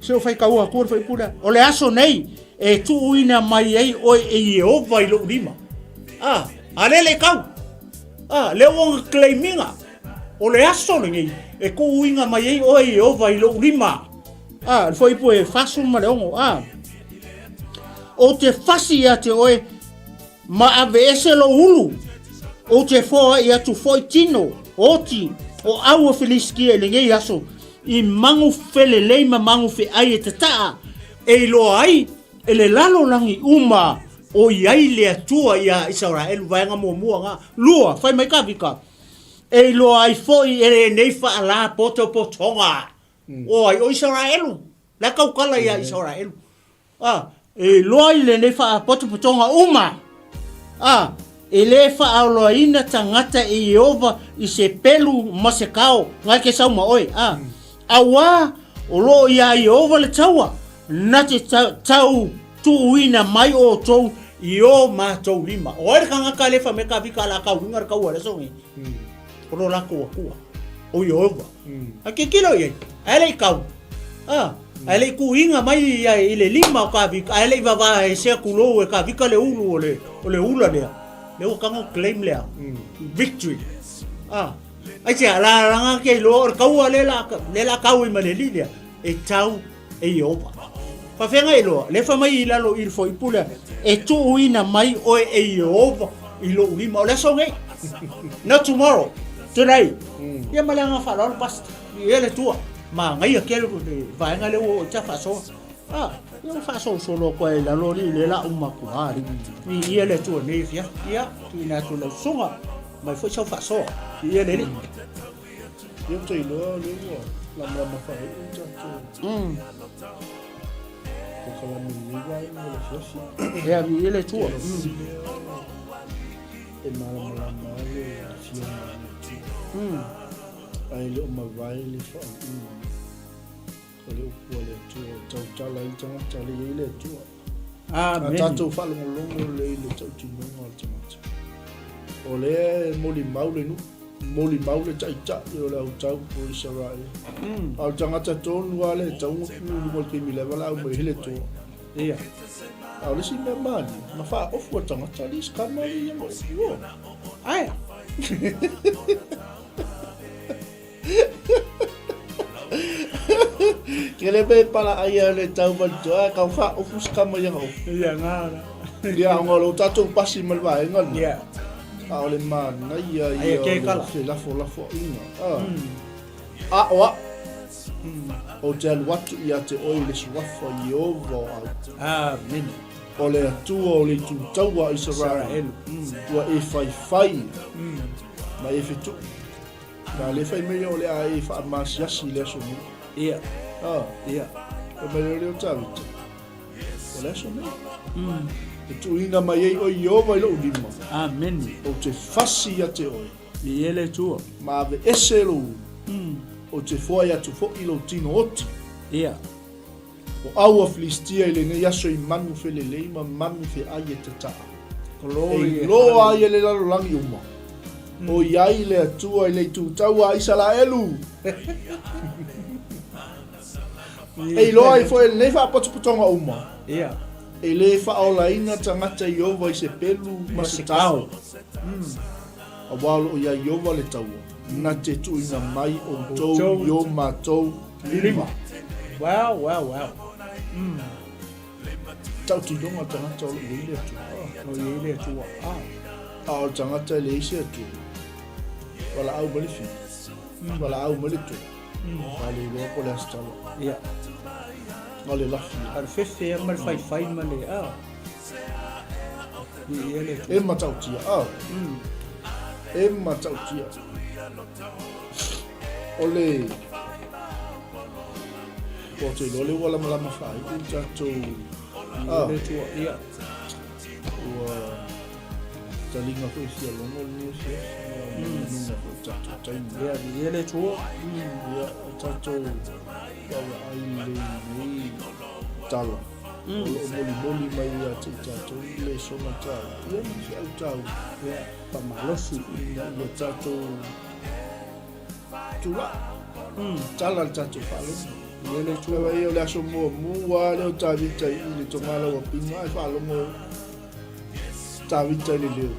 se o faitau atu le fuaiupu lea, o le aso nei e tuuina mai ai oe e Ieova i lou lima. A, a lea le kau. A, lea ua ona claim-ina, o le aso lenei e tuuina mai ai oe e Ieova i lou lima. A, le fuaiupu e 46, a, ou te fasi ia te oe Ma aveese lou ulu, ou te foai atu foi tino, oti, O au o Filisitia i lenei aso, i magu felelei ma magu feai e tataa, e iloa ai e le lalolagi uma o i ai le Atua iā Isaraelu. Vaega muamua na. Lua, fai mai Kavika, e iloa ai foi e lenei faalapotopotoga o ai o Isaraelu. La e tautala iā Isaraelu. A, e iloa i lenei faapotopotoga uma, a, e lē faaoloaina tagata e Ieova i se pelu ma se kao, na ke sau ma oe, a, auā o lo o iā Ieova le taua, na te tau tuuina mai outou i o matou lima. O ai le tagata le fai mai ka vika la kauiga le kaua i le aso nei? O lo latou Atua, o Ieova. A tilotilo i ai, ae le i kau. A, ae le i tuuina mai ia i le lima o Kavika, ae le i vavaese tulou e Kavika le ulu o le, o le ula lea. Lea ua tago claim lea. Victory. A, aisea, la langa ke iloa o le kaua lea la, lea la kau ai ma le alii lea, e tau e Ieova. Faafeagai loa, lea fai mai i lalo i le fuaiupu lea, e tuuina mai oe e Ieova i lou lima. O le aso nei. Not tomorrow, today. Ia ma le agaga faaaloalo, Pastor. Ia le Atua. Manaia tele le vaega lea ua oo i ta faasoa. Ah, ia ua faasolosolo atu ai i lalo alii lea la uma atu lava alii. Viia le Atua i lenei afiafi. Ia, tuuina atu i lau susuga, mai foi sau faasoa. Viia le Alii. Ia ou te iloa o lea ua lamalama faaiu le tatou polokalame i lenei vaega o le afiafi. Ia, viia le Atua. E malamalama lava le Afioga i le Atua. Ae le o mavae le faauuga o le upu a le Atua e tautala ai le tagata, le i ai le Atua. Amene. A tatou faalogologo lelei i le tautinoga o le tagata, o lea e molimau le nuu, molimau le taitai o le autau o Isaraele. A o le tagata tonu lava lea e tatau ona tu i luga o le taimi lea e valaau mai ai le Atua. Ia. A o le isi mea malie, na faaofu e le tagata le isi tama lea ia ma upu o. Ae. Ke le pe pala ai a le tau ma le toa, kau faaofu se tama ia ofu. Ia ngā la. Ia, ona o lo tatou pasi ma le vaega lena. Ia. A o le manaia Aia ia ke o le kala. felafolafoaiga. Ah. A o au. Ou te alu atu ia te oe i le suafa Ieova o au. Amene. O le Atua o le itu taua a Isaraelu. Ua e faifai ma e fetuʻu. Na le fai mai o le a e faamasiasi i le aso nei. Ia. Ah. Ia. Fai mai o lea o Tavita. O le aso nei. E tuuina mai ai oe Ieova i lou lima. Amene. Ou te fasi ia te oe. Viia le Atua. Ma aveese lou Ou te foai atu foi lou tino oti. Ia. O au a Filistia i lenei aso i manu felelei ma manu feai e tataa. Glory. E iloa ai e le lalolagi uma, o i ai le Atua i le itu taua a Isaraelu. E iloa ai foi e lenei faapotopotoga uma, Ia. e le faaolaina tagata Ieova i se pelu ma se tao. Aua o lo o iā Ieova le taua, na te tuuina mai outou i o matou lima. Wow, wow, wow. Tautinoga le tagata o lo o i ai le Atua. O i ai le Atua. Ah. A o le tagata e leai se Atua, valaau mai le fili, valaau mai le toa, a le iloa po o le a se tala. Ia. A o le lafi. A o le fefe ma le faifai ma le... Ah. E matautia, ah. E matautia. O le... Ou te iloa lea ua lamalama faaiu le tatou... Ah. Ua taliga foi fia logo lenei afiafi. Ia, manino foi tatou taimi. Ia, viia le Atua. Ia, o tatou vaavaai lelei i lenei tala. O lo o molimoli mai ia te i tatou i lesona taua, ia ma feau taua. Ia, faamalosi. Ina ia tatou tulai, tala le tatou faalogo. Ia le Atua. Aua ia o le aso muamua lea o Tavita i le Togala ua pina ae faalogo Tavita i le leo.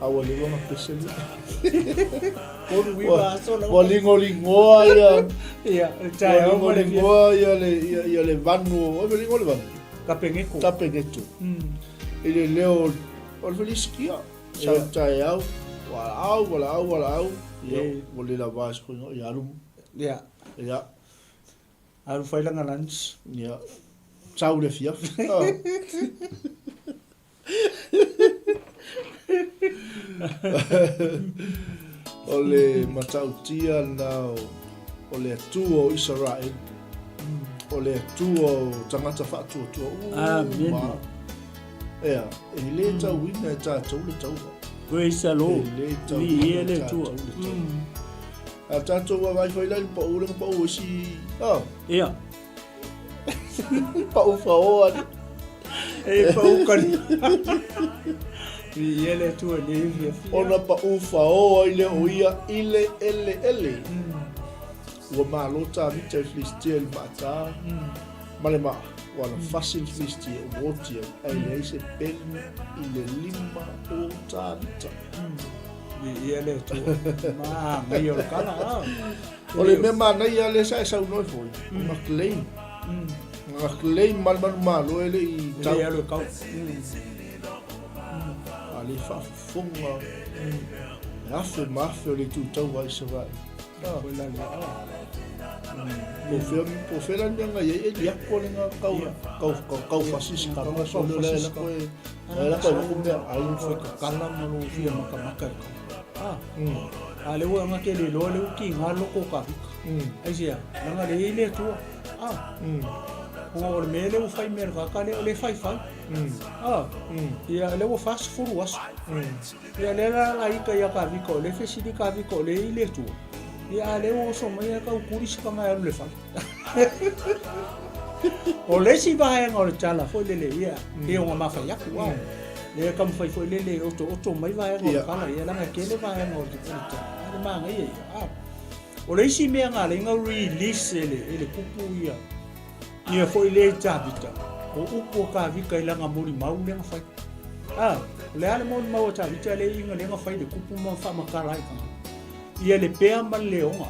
A ua leva ona pese le. Tolu iva aso lau. Ua ligoligoa ia. Ia, le taeao ma le fia. Ua ligoligoa ia le, ia, ia le vanu. Ua ligoa le vanu? Tapegeto. Tapegeto. I le leo o le Filisitia. Sau taeao, valaau, valaau, valaau. Ia, ua le lava se koina, ia alu. Ia. Ia. Alu fai lana lunch. Ia. Sau le afiafi. O le matautia lena o le Atua o Isaraelu, o le Atua o tagata faatuatua uma. Ea, e le tauina e tatou le taua. Praise the Lord. E le tauina e tatou le taua. A tatou vaavaai foi la i le pau lea na pau ai si... Ah. Ia. Pau faoa ni. E pau kali. Viia le Atua i lenei afiafi. Ona pau faoa ai lea o ia i le eleele. Ua malo Tāmita i Filistia i le maata ma le maa, ua na fasi le Filistia ua oti ai, ae leai se pelu i le lima o Tāmita. Viia le Atua. Manaia o le tala. O le mea manaia lea sa e saunoa ai foi, o na claim. Na claim ma le manumalo e le i tau. E le alu e kau. A le faafofoga e afe ma afe o le itu taua i Savaii. Po o fea la le mea na i ai e liako le na kau, kau, kau, kau fasi se kanga so leo la e lako e, e lako e lako mea ai. Fai kakala ma lo fia makamaka e kau. Ah. A le ua nga ke le loa le uki ngā loko ka vika. Aisea, langa le i le atua. Ah. Ona o le mea lea ua fai mea le kaka lea o le faifai. Ah. Ia lea ua 40 aso. Ia lea la la ika ia ka vika o le fesili ka vika o le i le atua. Ia a lea ua oso mai ia kau kuri se kanga e alu le fale. O le isi vaega o le tala foi lele ia, ia o nga mafai aku ah. Lea taumafai foi lele e otooto mai vaega o le tala ia leaga e tele vaega o le tala. A le manaia ia. Ah. O le isi mea na ala ai na release e le, e le kupu ia, ia foi lea i Tavita, o upu a Tavita i lana molimau lea na fai. Ah, o le a le molimau a Tavita lea i lea na fai le kupu ma faamatala ai tagata. Ia le pea ma le leoga.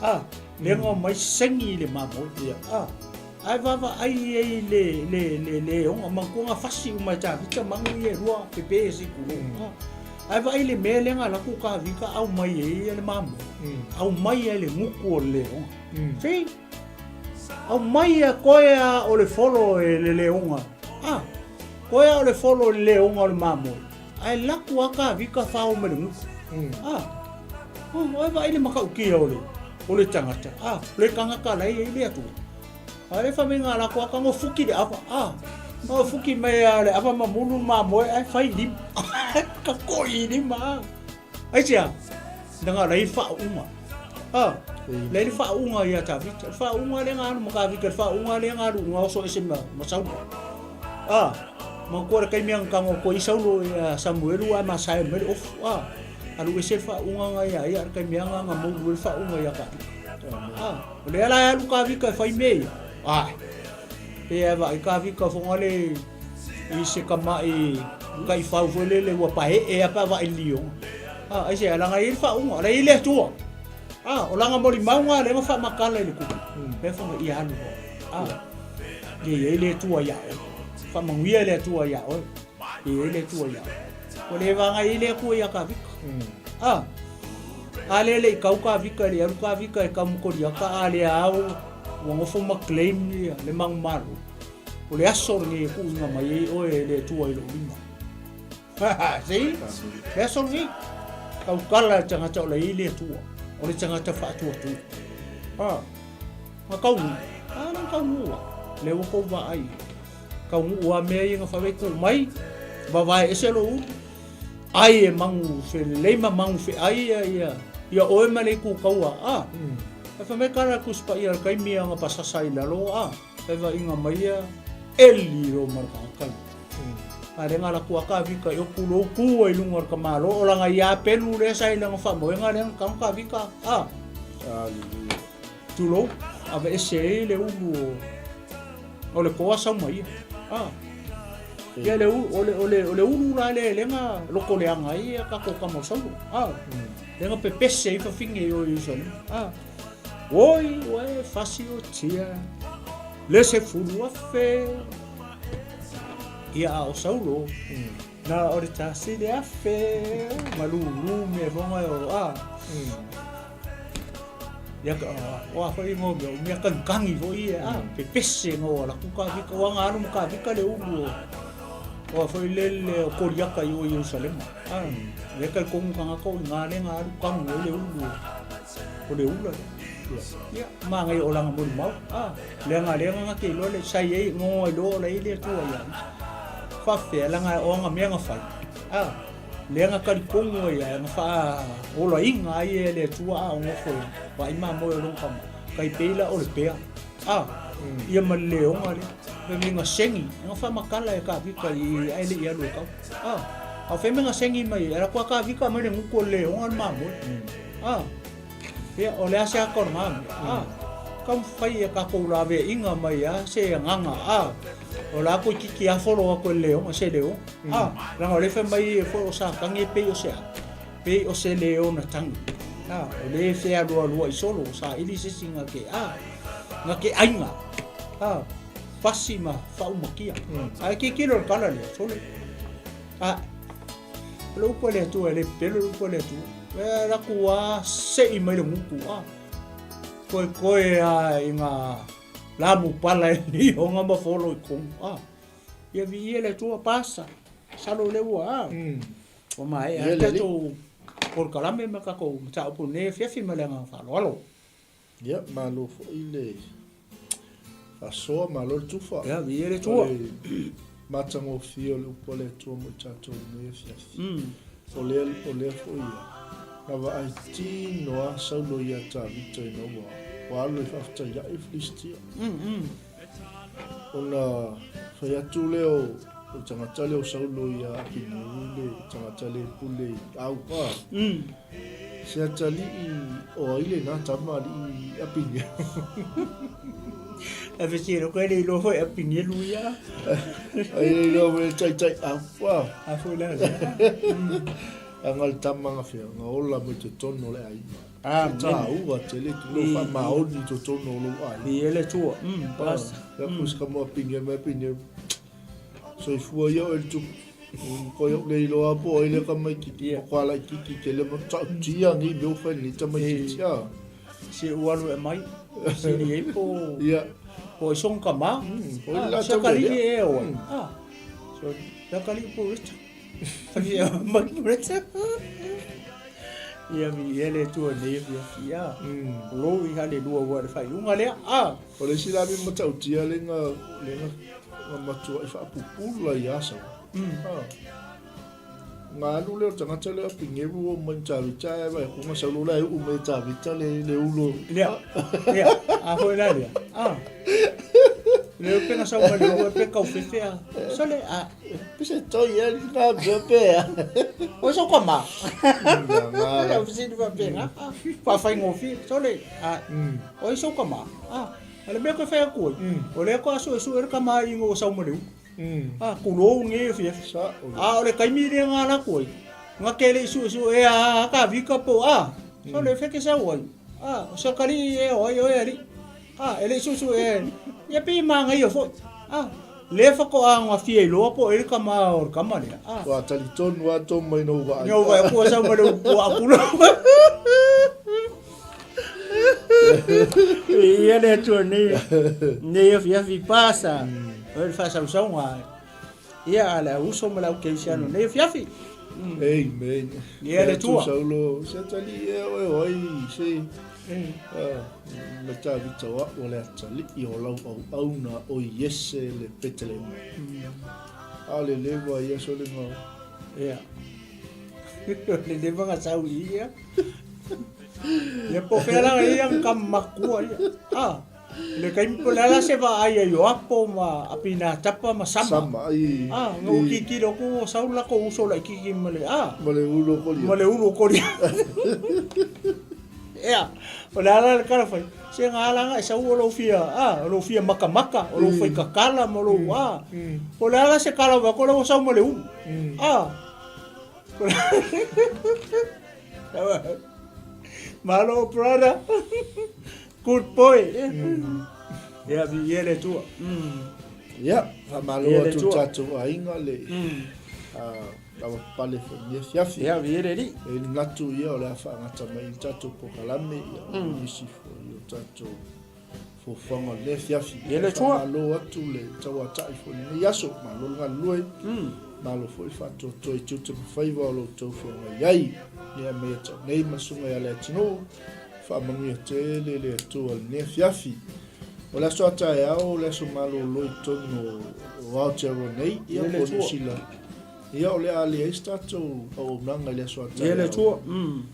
Ah, lea na omai sengi i le mamoe. Ia. Ah, ae vaavaai i ai le, le, le leoga, manatua na fasi uma e Tavita manu ia e lua pepe se i tulou. Ah, ae vaai i le mea lea na alu atu Tavita aumai ai le mamoe. Aumai ai le gutu o le leoga. See? Aumai a koe a o le folo e le leoga. Ah, koe a o le folo e le leoga o le mamoe. Ae laku a Tavita fao ma le gutu. Ah, oh, ae vaai le matautia o le, o le tagata. Ah, o le tagata la e i ai le Atua. A le fai mai nga lako aka ngo fuki le ava. Ah, ngo fuki mai a le ava ma mulu mamoe ae fai lima. Ka koi lima. Ah. Aisea, na nga lai faauga. Ah, lai le faauga ia Tavita. Le faauga le nga alu ma Tavita, le faauga le nga alu nga oso ese ma, ma Saulo. Ah, ma kua le kaimi ang kango ko i Saulo ia Samuelu a ma sae mai le ofu. Ah, alu ese le faauga nga ia ia le kaimi anga nga moulu le faauga ia Tavita. Ah, o lea la e alu Tavita e fai mea ia. Ah, pe e vaai Tavita fonga le i se tama'i taifau foi lele ua pae'e a pe a vaai i le lioga. A, aisea, leaga e i ai le faauuga, la e i ai le Atua. A, o lana molimauga lea na faamatala i le tupu, lea fai mai, ia alu loa. A, ia i ai le Atua iā oe. Faamanuia le Atua iā oe. Ia i ai le Atua iā oe. Ua le vagai ai le Atua iā Kavika. A, a lea e le i kau Kavika, e le i alu Kavika e kau ma Koliata, a lea lava ua nofo ma claim le manumalo. O le aso lenei e tuuina mai ai oe e le Atua i lou lima. See? Le aso lenei. Tautala le tagata o la i le Atua. O le tagata faatuatua. Ah. Na taunuu. Ah, na taunuu lava. Lea ua tou vaai. Taunuu lava mea ia na fai ai tuu mai, vavae ese lou ulu. Ai e manu felelei ma manu feai ia ia ia oe ma le itu taua. Ah. Ae fai mai kala Tusi Paia i le taimi a na pasasa i lalo, ah. Faivainga mai ia eli lo ma le tagata ia. A le nga laku aka vika i oku lou ku ai lunga o le tamalo o langa ia pelu lea sa i langa faamoega lea na ka vika a. Hallelujah. Tulou ave ese ai le ulu o o le koa sau mai ia. A. Ia le o le o le o le ulu la le le nga loko leaga ai ia tatou tama o Saulo. A. Le nga pepese ai fafine i o Ierusalema. A. Oi, ua e fasiotia le 10,000. Ia, a o Saulo, Na o le tasi le afe ma lulu mea fonga e o a. Ia ka o a foi ngo mea mea kankangi foi e a pepese ngo ala ku ka vika o anga alu ma ka vika le ulu o o a foi le le o koriaka i o Yerusalema. A le ka kongu kanga ko i ngā le ngā alu kangu o le ulu o le ula le. Ia ma ngai o langa moli mau. A le nga le nga ke lo le sai ei ngo ai lo le ile tua ia. Fa fe la nga o nga mea nga fai. A le nga kali kongu ia nga fa ola inga ai e le tua a ngo fo. Wa ima mo lo kama. Kai peila o le pea. A ia ma le onga le. Fe mi nga sengi nga fa makala e ka vika i ai le ia lo kau. A a fe me nga sengi mai era kwa ka vika mai le nguko le onga le mamo. A Ia, o le a se aka o le ngā mea, ā, ka mawhai e kākou laveaiga mai a se agaga, ā, o la toeitiiti afolo aku e le leoga, se leoga, ā, leaga o lea e fai mai e foi o Satani e pei o se a? Pei o se leona tagi, ā, o lea e fealualuaʻi solo, o saili se isi nga ke, ā, nga ke aiga, ā, fasi ma faaumakia. Ae tilotilo i le tala lea, sole, ā, O le upu a le Atua, e le pepelo le upu a le Atua. E raku a sei mai le gutu, a. Koe koe a i ngā lamu pala e ni honga ma folo i kongu, a. Ia vi ia le Atua pasa, salo le ua, a. Ua maea a tatou polokalame ma kakou mataupu nei afiafi ma le agaga faaaloalo. Ia, malo foi le faasoa, malo le tufa. Ia, viia le Atua. O le matagofie o le upu a le Atua mo i tatou i lenei afiafi. O lea, o lea foi ia, na vaai tino lava Saulo ia Tavita ina ua, ua alu e faafetaiai Filistia. Ona fai atu lea o, o le tagata lea o Saulo ia Apineri le tagata le pule i au, a. Se atalii o ai lena tama alii Apinelu. E fesili koe le iloa foi Apinelu ia. Ai le iloa foi le taitai au. Wa. A foi la lea. Anga le tama nga fea, nga ola mai totonu o le aiga. Amen. Taua tele tu lo fa maoni totonu o lou aiga. I ele tua. Pas. Ya kus ka mo Apinelu mai Apinelu. Soifua ia oe le tupu. Koe au le iloa po ai le tamaititi yeah. Ko ala kiki ke le matautia ni mea whai ni tamaititi a. Se u alu e mai. Se ni ei po. Yeah. Po i song ka ma. Po i la Se kali e o. Ah. So la kali po rita. Whai e mai po rita. Ia mi e le tua nei fia fia. Lo i hale lua ua le whai unga lea. Ah. O le isi la mea matautia le nga le nga nga matuaʻi faapupula iā Saul. Ha. Nga alu lea o le tagata lea o Pingeru o mai Tavita ae vaai atu nga Saulo la e uu mai e Tavita le le ulo. Lea, lea, a foi la lea. Ah. Le upega sau mai le ua pe kau fefe a. Sole a. Pe se toi e li nga mea pe a. O sau ka ma. Nga nga. Lea fesili faapena. Faafaigofie. Sole a. O ai sau ka ma. Ah. A le mea koe fai atu ai, o lea koe a suesue le tamaaiga ua sau ma le ulu. A, kulou nei afiafi. A o le taimi lea na ala atu ai, na te le i suesue a ka vika po a, so le feke sau ai. A, o se atalii ea o ai oe alii. A, e le i suesue ea, ia pei e manaia foi. A, lea faatoa na fia iloa po o ai le tama o le tama lea. A. Ua talitonu lava tō mai na ou vaai. Na ou vaai atu ua sau ma le ulu ua akula. Ia le Atua nei, nei afiafi pasa, o le faasausauga. Ia a le au uso ma le au kerisiano nei afiafi. Amen. Ia le Atua. Saulo, se atalii ea oe o ai se ma Tavita o a'u o le atalii o lau auauna o Iese le Petelema. A le leva ia sole ngau. Ia. Le leva nga sau i ia. Ia po fea la ia ka makua ia. Ah, le kaimi po le ala se vaai ai o Apo ma Apinatapa ma Sama. Sama i. Ah, nga u kikilo ku o sau la ko uso la kiki ma le ah. Ma le ulo kolia. Ma le ulo kolia. Ea, o le ala le kala fai. Se nga ala nga e sau o lou fia, ah, o lou fia makamaka, o lou fai kakala ma lou ah. Po le ala se kala wa ko le o sau ma le ulu. Ah. Malo brother. Good boy. Ia vi ia le tua. Ia, faamalo atu i tatou aiga le. Lavapapale foi i lenei afiafi. Ia, viia le Alii. E i ai le manatu ia o le a faagata mai i le tatou polokalame ia o nisi foi o tatou fuafuaga o lenei afiafi. Ia le Atua. Faamalo atu le tauatai foi i lenei aso, malo le galulue, malo foi le faatoatoa i tiute ma faiva o lo outou feagai ai. Ia mea ia te au nei ma le susuga ia Leatinuu, faamanuia tele le Atua i lenei afiafi. O le aso a taeao, o le aso malolo i totonu o Aotearoa nei, ia po o Niu Sila. Ia o le a leai se tatou auaunaga i le aso a taeao,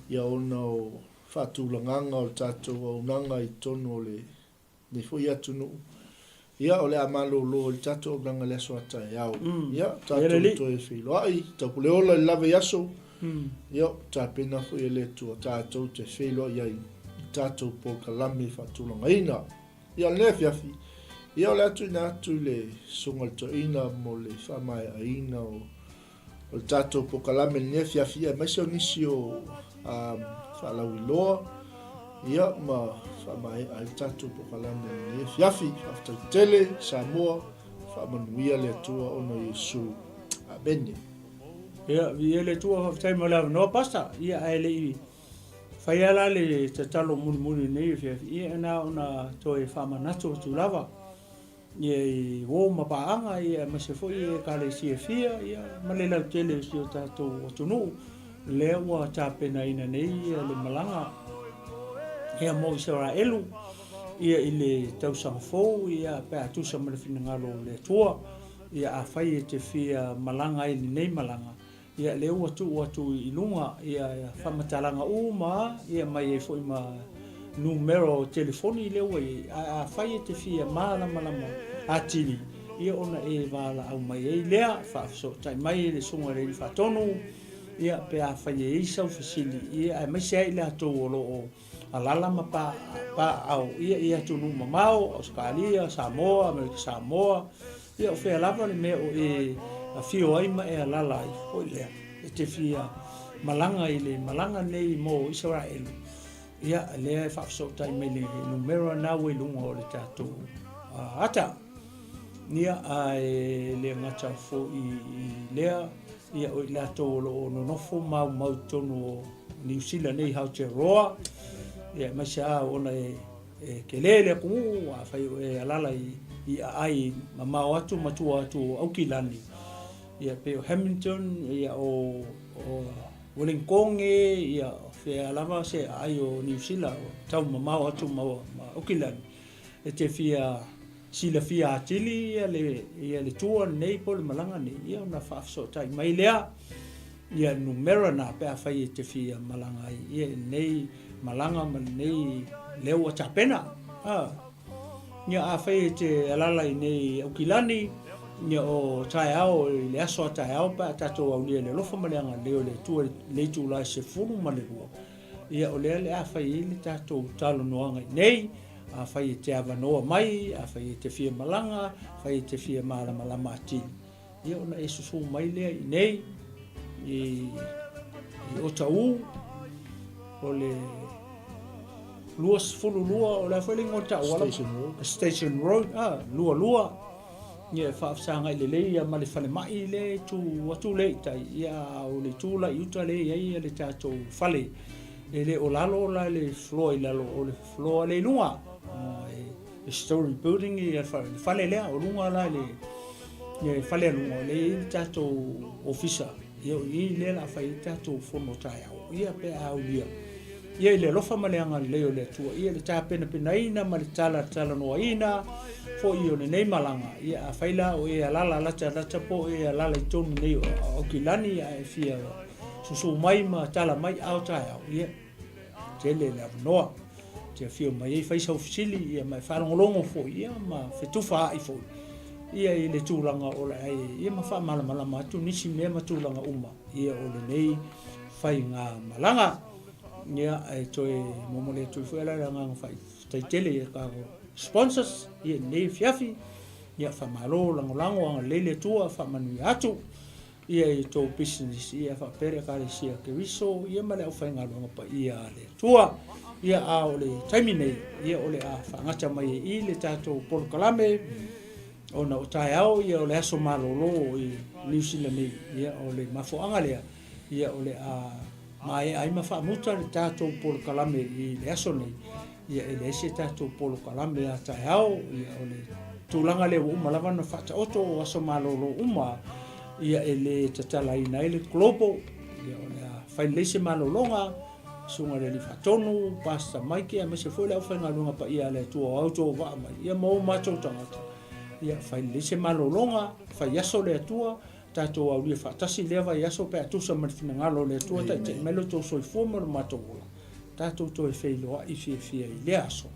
ia ona o faatulagaga o le tatou auaunaga i totonu o lenei foi atunuu. Ia o le a malolo i le tatou auaunaga i le aso a taeao. Ia tatou toe feiloai, taupuleola i le lava i aso. Ia tapena foi e le Atua tatou te feiloai ai i tatou polokalame faatulagaina. Ia o lenei afiafi, ia o le a tuuina atu i le Susuga i le Toeaina mo le faamaeaina o o le tatou polokalame i lenei afiafi, aemaise o nisi o faalauiloa, ia ma faamaea ai le tatou polokalame i lenei afiafi. Faafetai tele Samoa, faamanuia le Atua ona o Iesu. Amene. Ia, viia le Atua, faafetai mo le avanoa, Pastor. Ia, ae le i faia la le tatalo mulimuli i lenei afiafi, ia na ona toe faamanatu atu lava ia i uo ma paaga, ia aemaise foi i ekalesia e fia, ia ma le lautele o si o tatou atunuu, lea ua tapenaina nei ia le malaga ia mo Isaraelu ia i le tausaga fou, ia pe a tusa ma le finagalo o le Atua. Ia afai e te fia malaga ai i lenei malaga, ia lea ua tuu atu i luga ia faamatalaga uma ia mai ai foi ma numera o telefoni lea ua i ai. Ae afai e te fia malamalama atili, ia ona e valaau mai ai lea, faafesootai mai le Susuga i le Alii Faatonu, ia pe afai e i ai sau fesili, ia aemaise ai i latou o lo o alala ma paaaao ia i atunuu mamao, Ausetalia, Samoa, Amerika Samoa, ia o fea lava le mea o e afio ai ma e alala ai foi lea e te fia malaga i le malaga nei mo Isaraelu, ia lea e faafesootai mai le numera na ua i luga o le tatou ata. Ia ae le gata foi i lea, ia o i latou o lo o nonofo maumau i totonu o Niu Sila nei Aotearoa, ia aemaise lava ona e e tele le atunuu, afai o e alala i i aai mamao atu ma tua atu o Aukilani, ia pei o Hamilton, ia o o Wellington, ia o fea lava se aai o Niu Sila o tau mamao atu ma ma Aukilani, e te fia silafia atili ia le ia le tua lenei po o le malaga nei, ia ona faafesootai mai lea ia numera na pe afai e te fia malaga ai ia i lenei malaga ma lenei lea ua tapena. A ia afai e te alala i nei Aukilani, ia o taeao i le aso a taeao pe a tatou aulia i le alofa ma le agalelei o le Atua i le itula e 12, Ia, o lea le a fai ai le tatou talanoaga i nei, afai e te avanoa mai, afai e te fia malaga, afai e te fia malamalama atili, ia ona e susu mai lea i nei, i, i Otaū, o le 22, o le a foi le igoa o le tauala? Station Road. Station Road, ah, 22. Ia, e faafesagai lelei ia ma le falemai lea e tu atu lea i tai, ia, a o le itu la i uta lea e i ai le tatou fale. E le o lalo la le floor i lalo, o le floor lea i luga. E story building ia le fale lea, o luga la le le fale a luga, o lea e i ai le tatou ofisa. Ia, o i lea o le a fai ai le tatou fono taeao, ia, pe a aulia. Ia i le alofa ma le agalelei o le Atua, ia le tapenapenaina ma le talatalanoaina foi o lenei malaga, ia afai la o e alala latalata po o e alala i totonu nei o Aukilani ae fia susu mai ma tala mai ao taeao, ia tele le avanoa te afio mai ai fai sau fesili, ia ma e faalogologo foi, ia ma fetufaai foi ia i le tulaga o le ai, ia ma faamalamalama atu nisi mea ma tulaga uma ia o lenei faigamalaga. Ia, e toe momoli atu foi la le agaga faafetai tele i tatou sponsors ia i lenei afiafi. Ia, faamalo lagolago, agalelei le Atua, faamanuia atu ia i tou business, ia faapea le Ekalesia Keriso, ia ma le aufaigaluega paia a le Atua. Ia, a o le taimi nei, ia o le a faagata mai ai i le tatou polokalame, ona o taeao ia o le aso malolo i Niu Sila nei. Ia, o le mafuaaga lea, ia o le a maea ai ma faamuta le tatou polokalame i le aso nei. Ia e leai se tatou polokalame a taeao, ia o le tulaga lea ua uma lava ona faataoto o aso malolo uma, ia e le tatalaina ai le global, ia o le a fai lelei se malologa, Susuga i le Alii Faatonu, Pastor Mike aemaise foi le aufaigaluega paia a le Atua o auto vaa mai, ia ma o matou tagata, ia fai lelei se malologa, fai aso le Atua, tatou aulia faatasi lea vaiaso pe a tusa ma le finagalo o le Atua, taitai mai lo outou soifua ma lo matou ola, tatou toe feiloai fiafia i lea aso,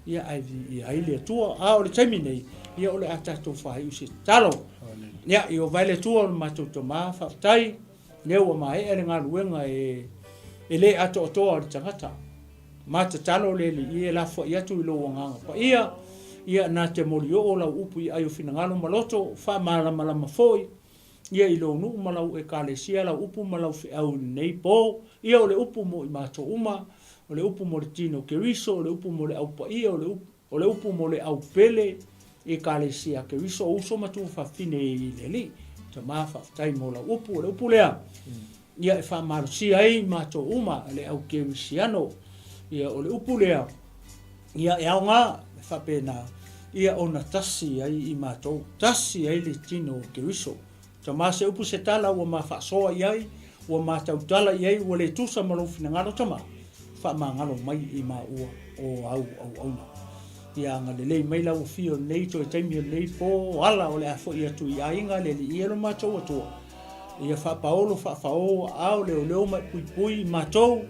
ia ae viia ai le Atua. A o le taimi nei, ia o le a tatou faaiu se tatalo. Ia, Ieova e le Atua o le matou Tama, faafetai, lea ua maea le galuega e e le atoatoa o le tagata. Ma tatalo le Alii e lafoai atu i lou Agaga Paia, ia na te molioo lau upu i ai o finagalo ma loto, faamalamalama foi ia i lou nuu ma lau Ekalesia lau upu ma lau feau i lenei po. Ia o le upu mo i matou uma, o le upu mo le tino Keriso, o le upu mo le au paia, o le upu O le upu mo le au pele i Ekalesia a Keriso, o uso ma tuafafine i le Alii. Tama, faafetai mo lau upu. O le upu lea, ia e faamalosia ai matou uma le au Kerisiano. Ia, o le upu lea, ia e aoga e faapena, ia ona tasi ai i matou, tasi ai le tino o Keriso. Tama, se upu se tala ua ma faasoa i ai, ua ma tautala i ai, ua le tusa ma lou finagalo, Tama, faamagalo mai i maua o au auauna. Ia agalelei mai lau afio i lenei toe taimi o lenei po, ala o le a foi atu i aiga le Alii e lo matou Atua. Ia faapaolo faafao aao leoleo ma e puipui i matou,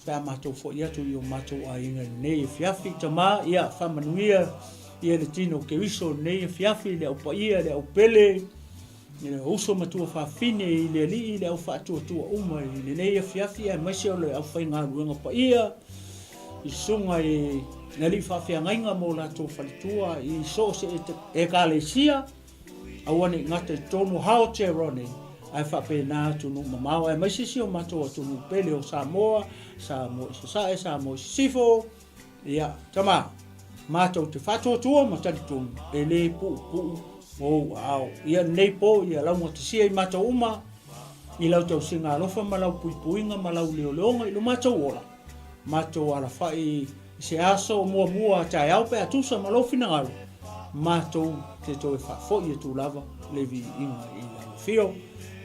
pe a matou foi atu i o matou aiga i lenei afiafi. Tama, ia faamanuia ia le tino o Keriso i lenei afiafi, le au paia, le au pele, le uso matua fafine i le Alii, le au faatuatua uma i lenei afiafi, aemaise o le aufaigaluega paia i susuga i alii faafeagaiga ma o latou faletua i so o se Ekalesia, Aua ne i gata i totonu o Aotearoa nei, ae faapena atunuu mamao, aemaise si o matou atunuu pele o Samoa, Samoa i Sasae, Samoa i Sisifo. Ia, tama, matou te faatuatua ma talitonu, e le puupuu ou aao. Ia lenei po, ia laugatasia i matou uma, i lau tausiga alofa ma lau puipuiga ma lau leoleoga i lo matou ola. Matou alafai i se aso muamua a taeao pe a tusa ma lou finagalo, matou te toe faafoi atu lava le viiga i lau afio.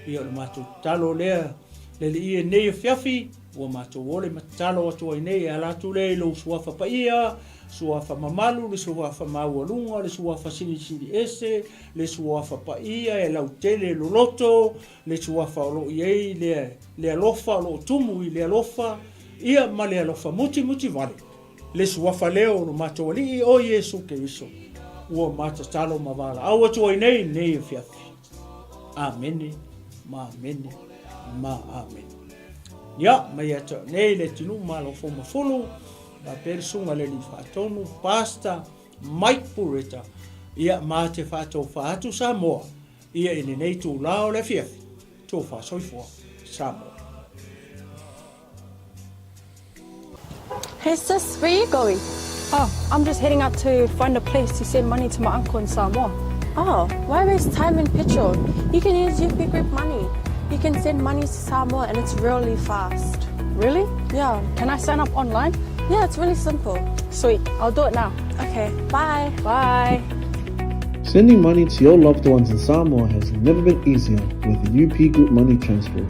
Ia o le matou tatalo lea le Alii e nei afiafi, ua matou ole ma tatalo atu ai nei e ala atu lea i lou suafa paia, suafa mamalu, le suafa maualuga, le suafa silisili ese, le suafa paia e lautele loloto, le suafa o lo o i ai le, le alofa o lo o tumu i le alofa, ia ma le alofa mutimuti vale, le suafa lea o lo matou Alii o Iesu Keriso, ua matatalo ma valaau atu ai nei lenei afiafi. Amene, ma amene, ma amene. Ia, mai ia te au nei le atunuu Malo Fou Mafulu, faapea le susuga i le Alii Faatonu, Pastor Mike Pureta, ia ma te faatofa atu Samoa, Ia i lenei itulā o le afiafi, tofa soifua, Samoa. Hey sis, where you going? Oh, I'm just heading out to find a place to send money to my uncle in Samoa. Oh, why waste time and petrol? You can use UP Group Money. You can send money to Samoa and it's really fast. Really? Yeah. Can I sign up online? Yeah, it's really simple. Sweet, I'll do it now. Okay, bye. Bye. Sending money to your loved ones in Samoa has never been easier with UP Group Money Transfer.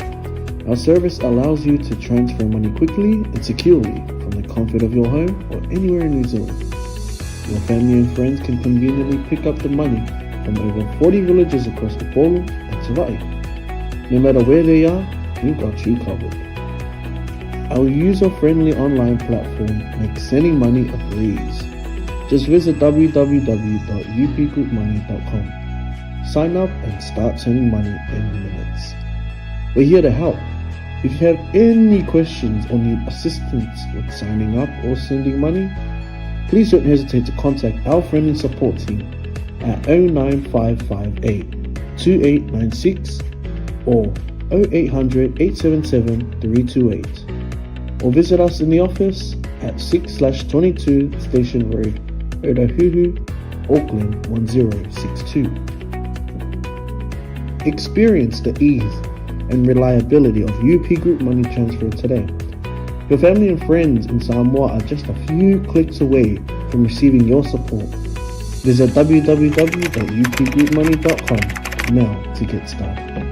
Our service allows you to transfer money quickly and securely from the comfort of your home or anywhere in New Zealand. Your family and friends can conveniently pick up the money from over 40 villages across Upolu and Savai'i. No matter where they are, we've got you covered. Our user-friendly online platform makes sending money a breeze. Just visit www.upgroupmoney.com. Sign up and start sending money in minutes. We're here to help. If you have any questions or need assistance with signing up or sending money, please don't hesitate to contact our friendly support team at 09558 2896 or 0800 877 328 or visit us in the office at 6/22 Station Road, Otahuhu, Auckland 1062. Experience the ease and reliability of UP Group Money Transfer today. Your family and friends in Samoa are just a few clicks away from receiving your support. Visit www.upgroupmoney.com now to get started.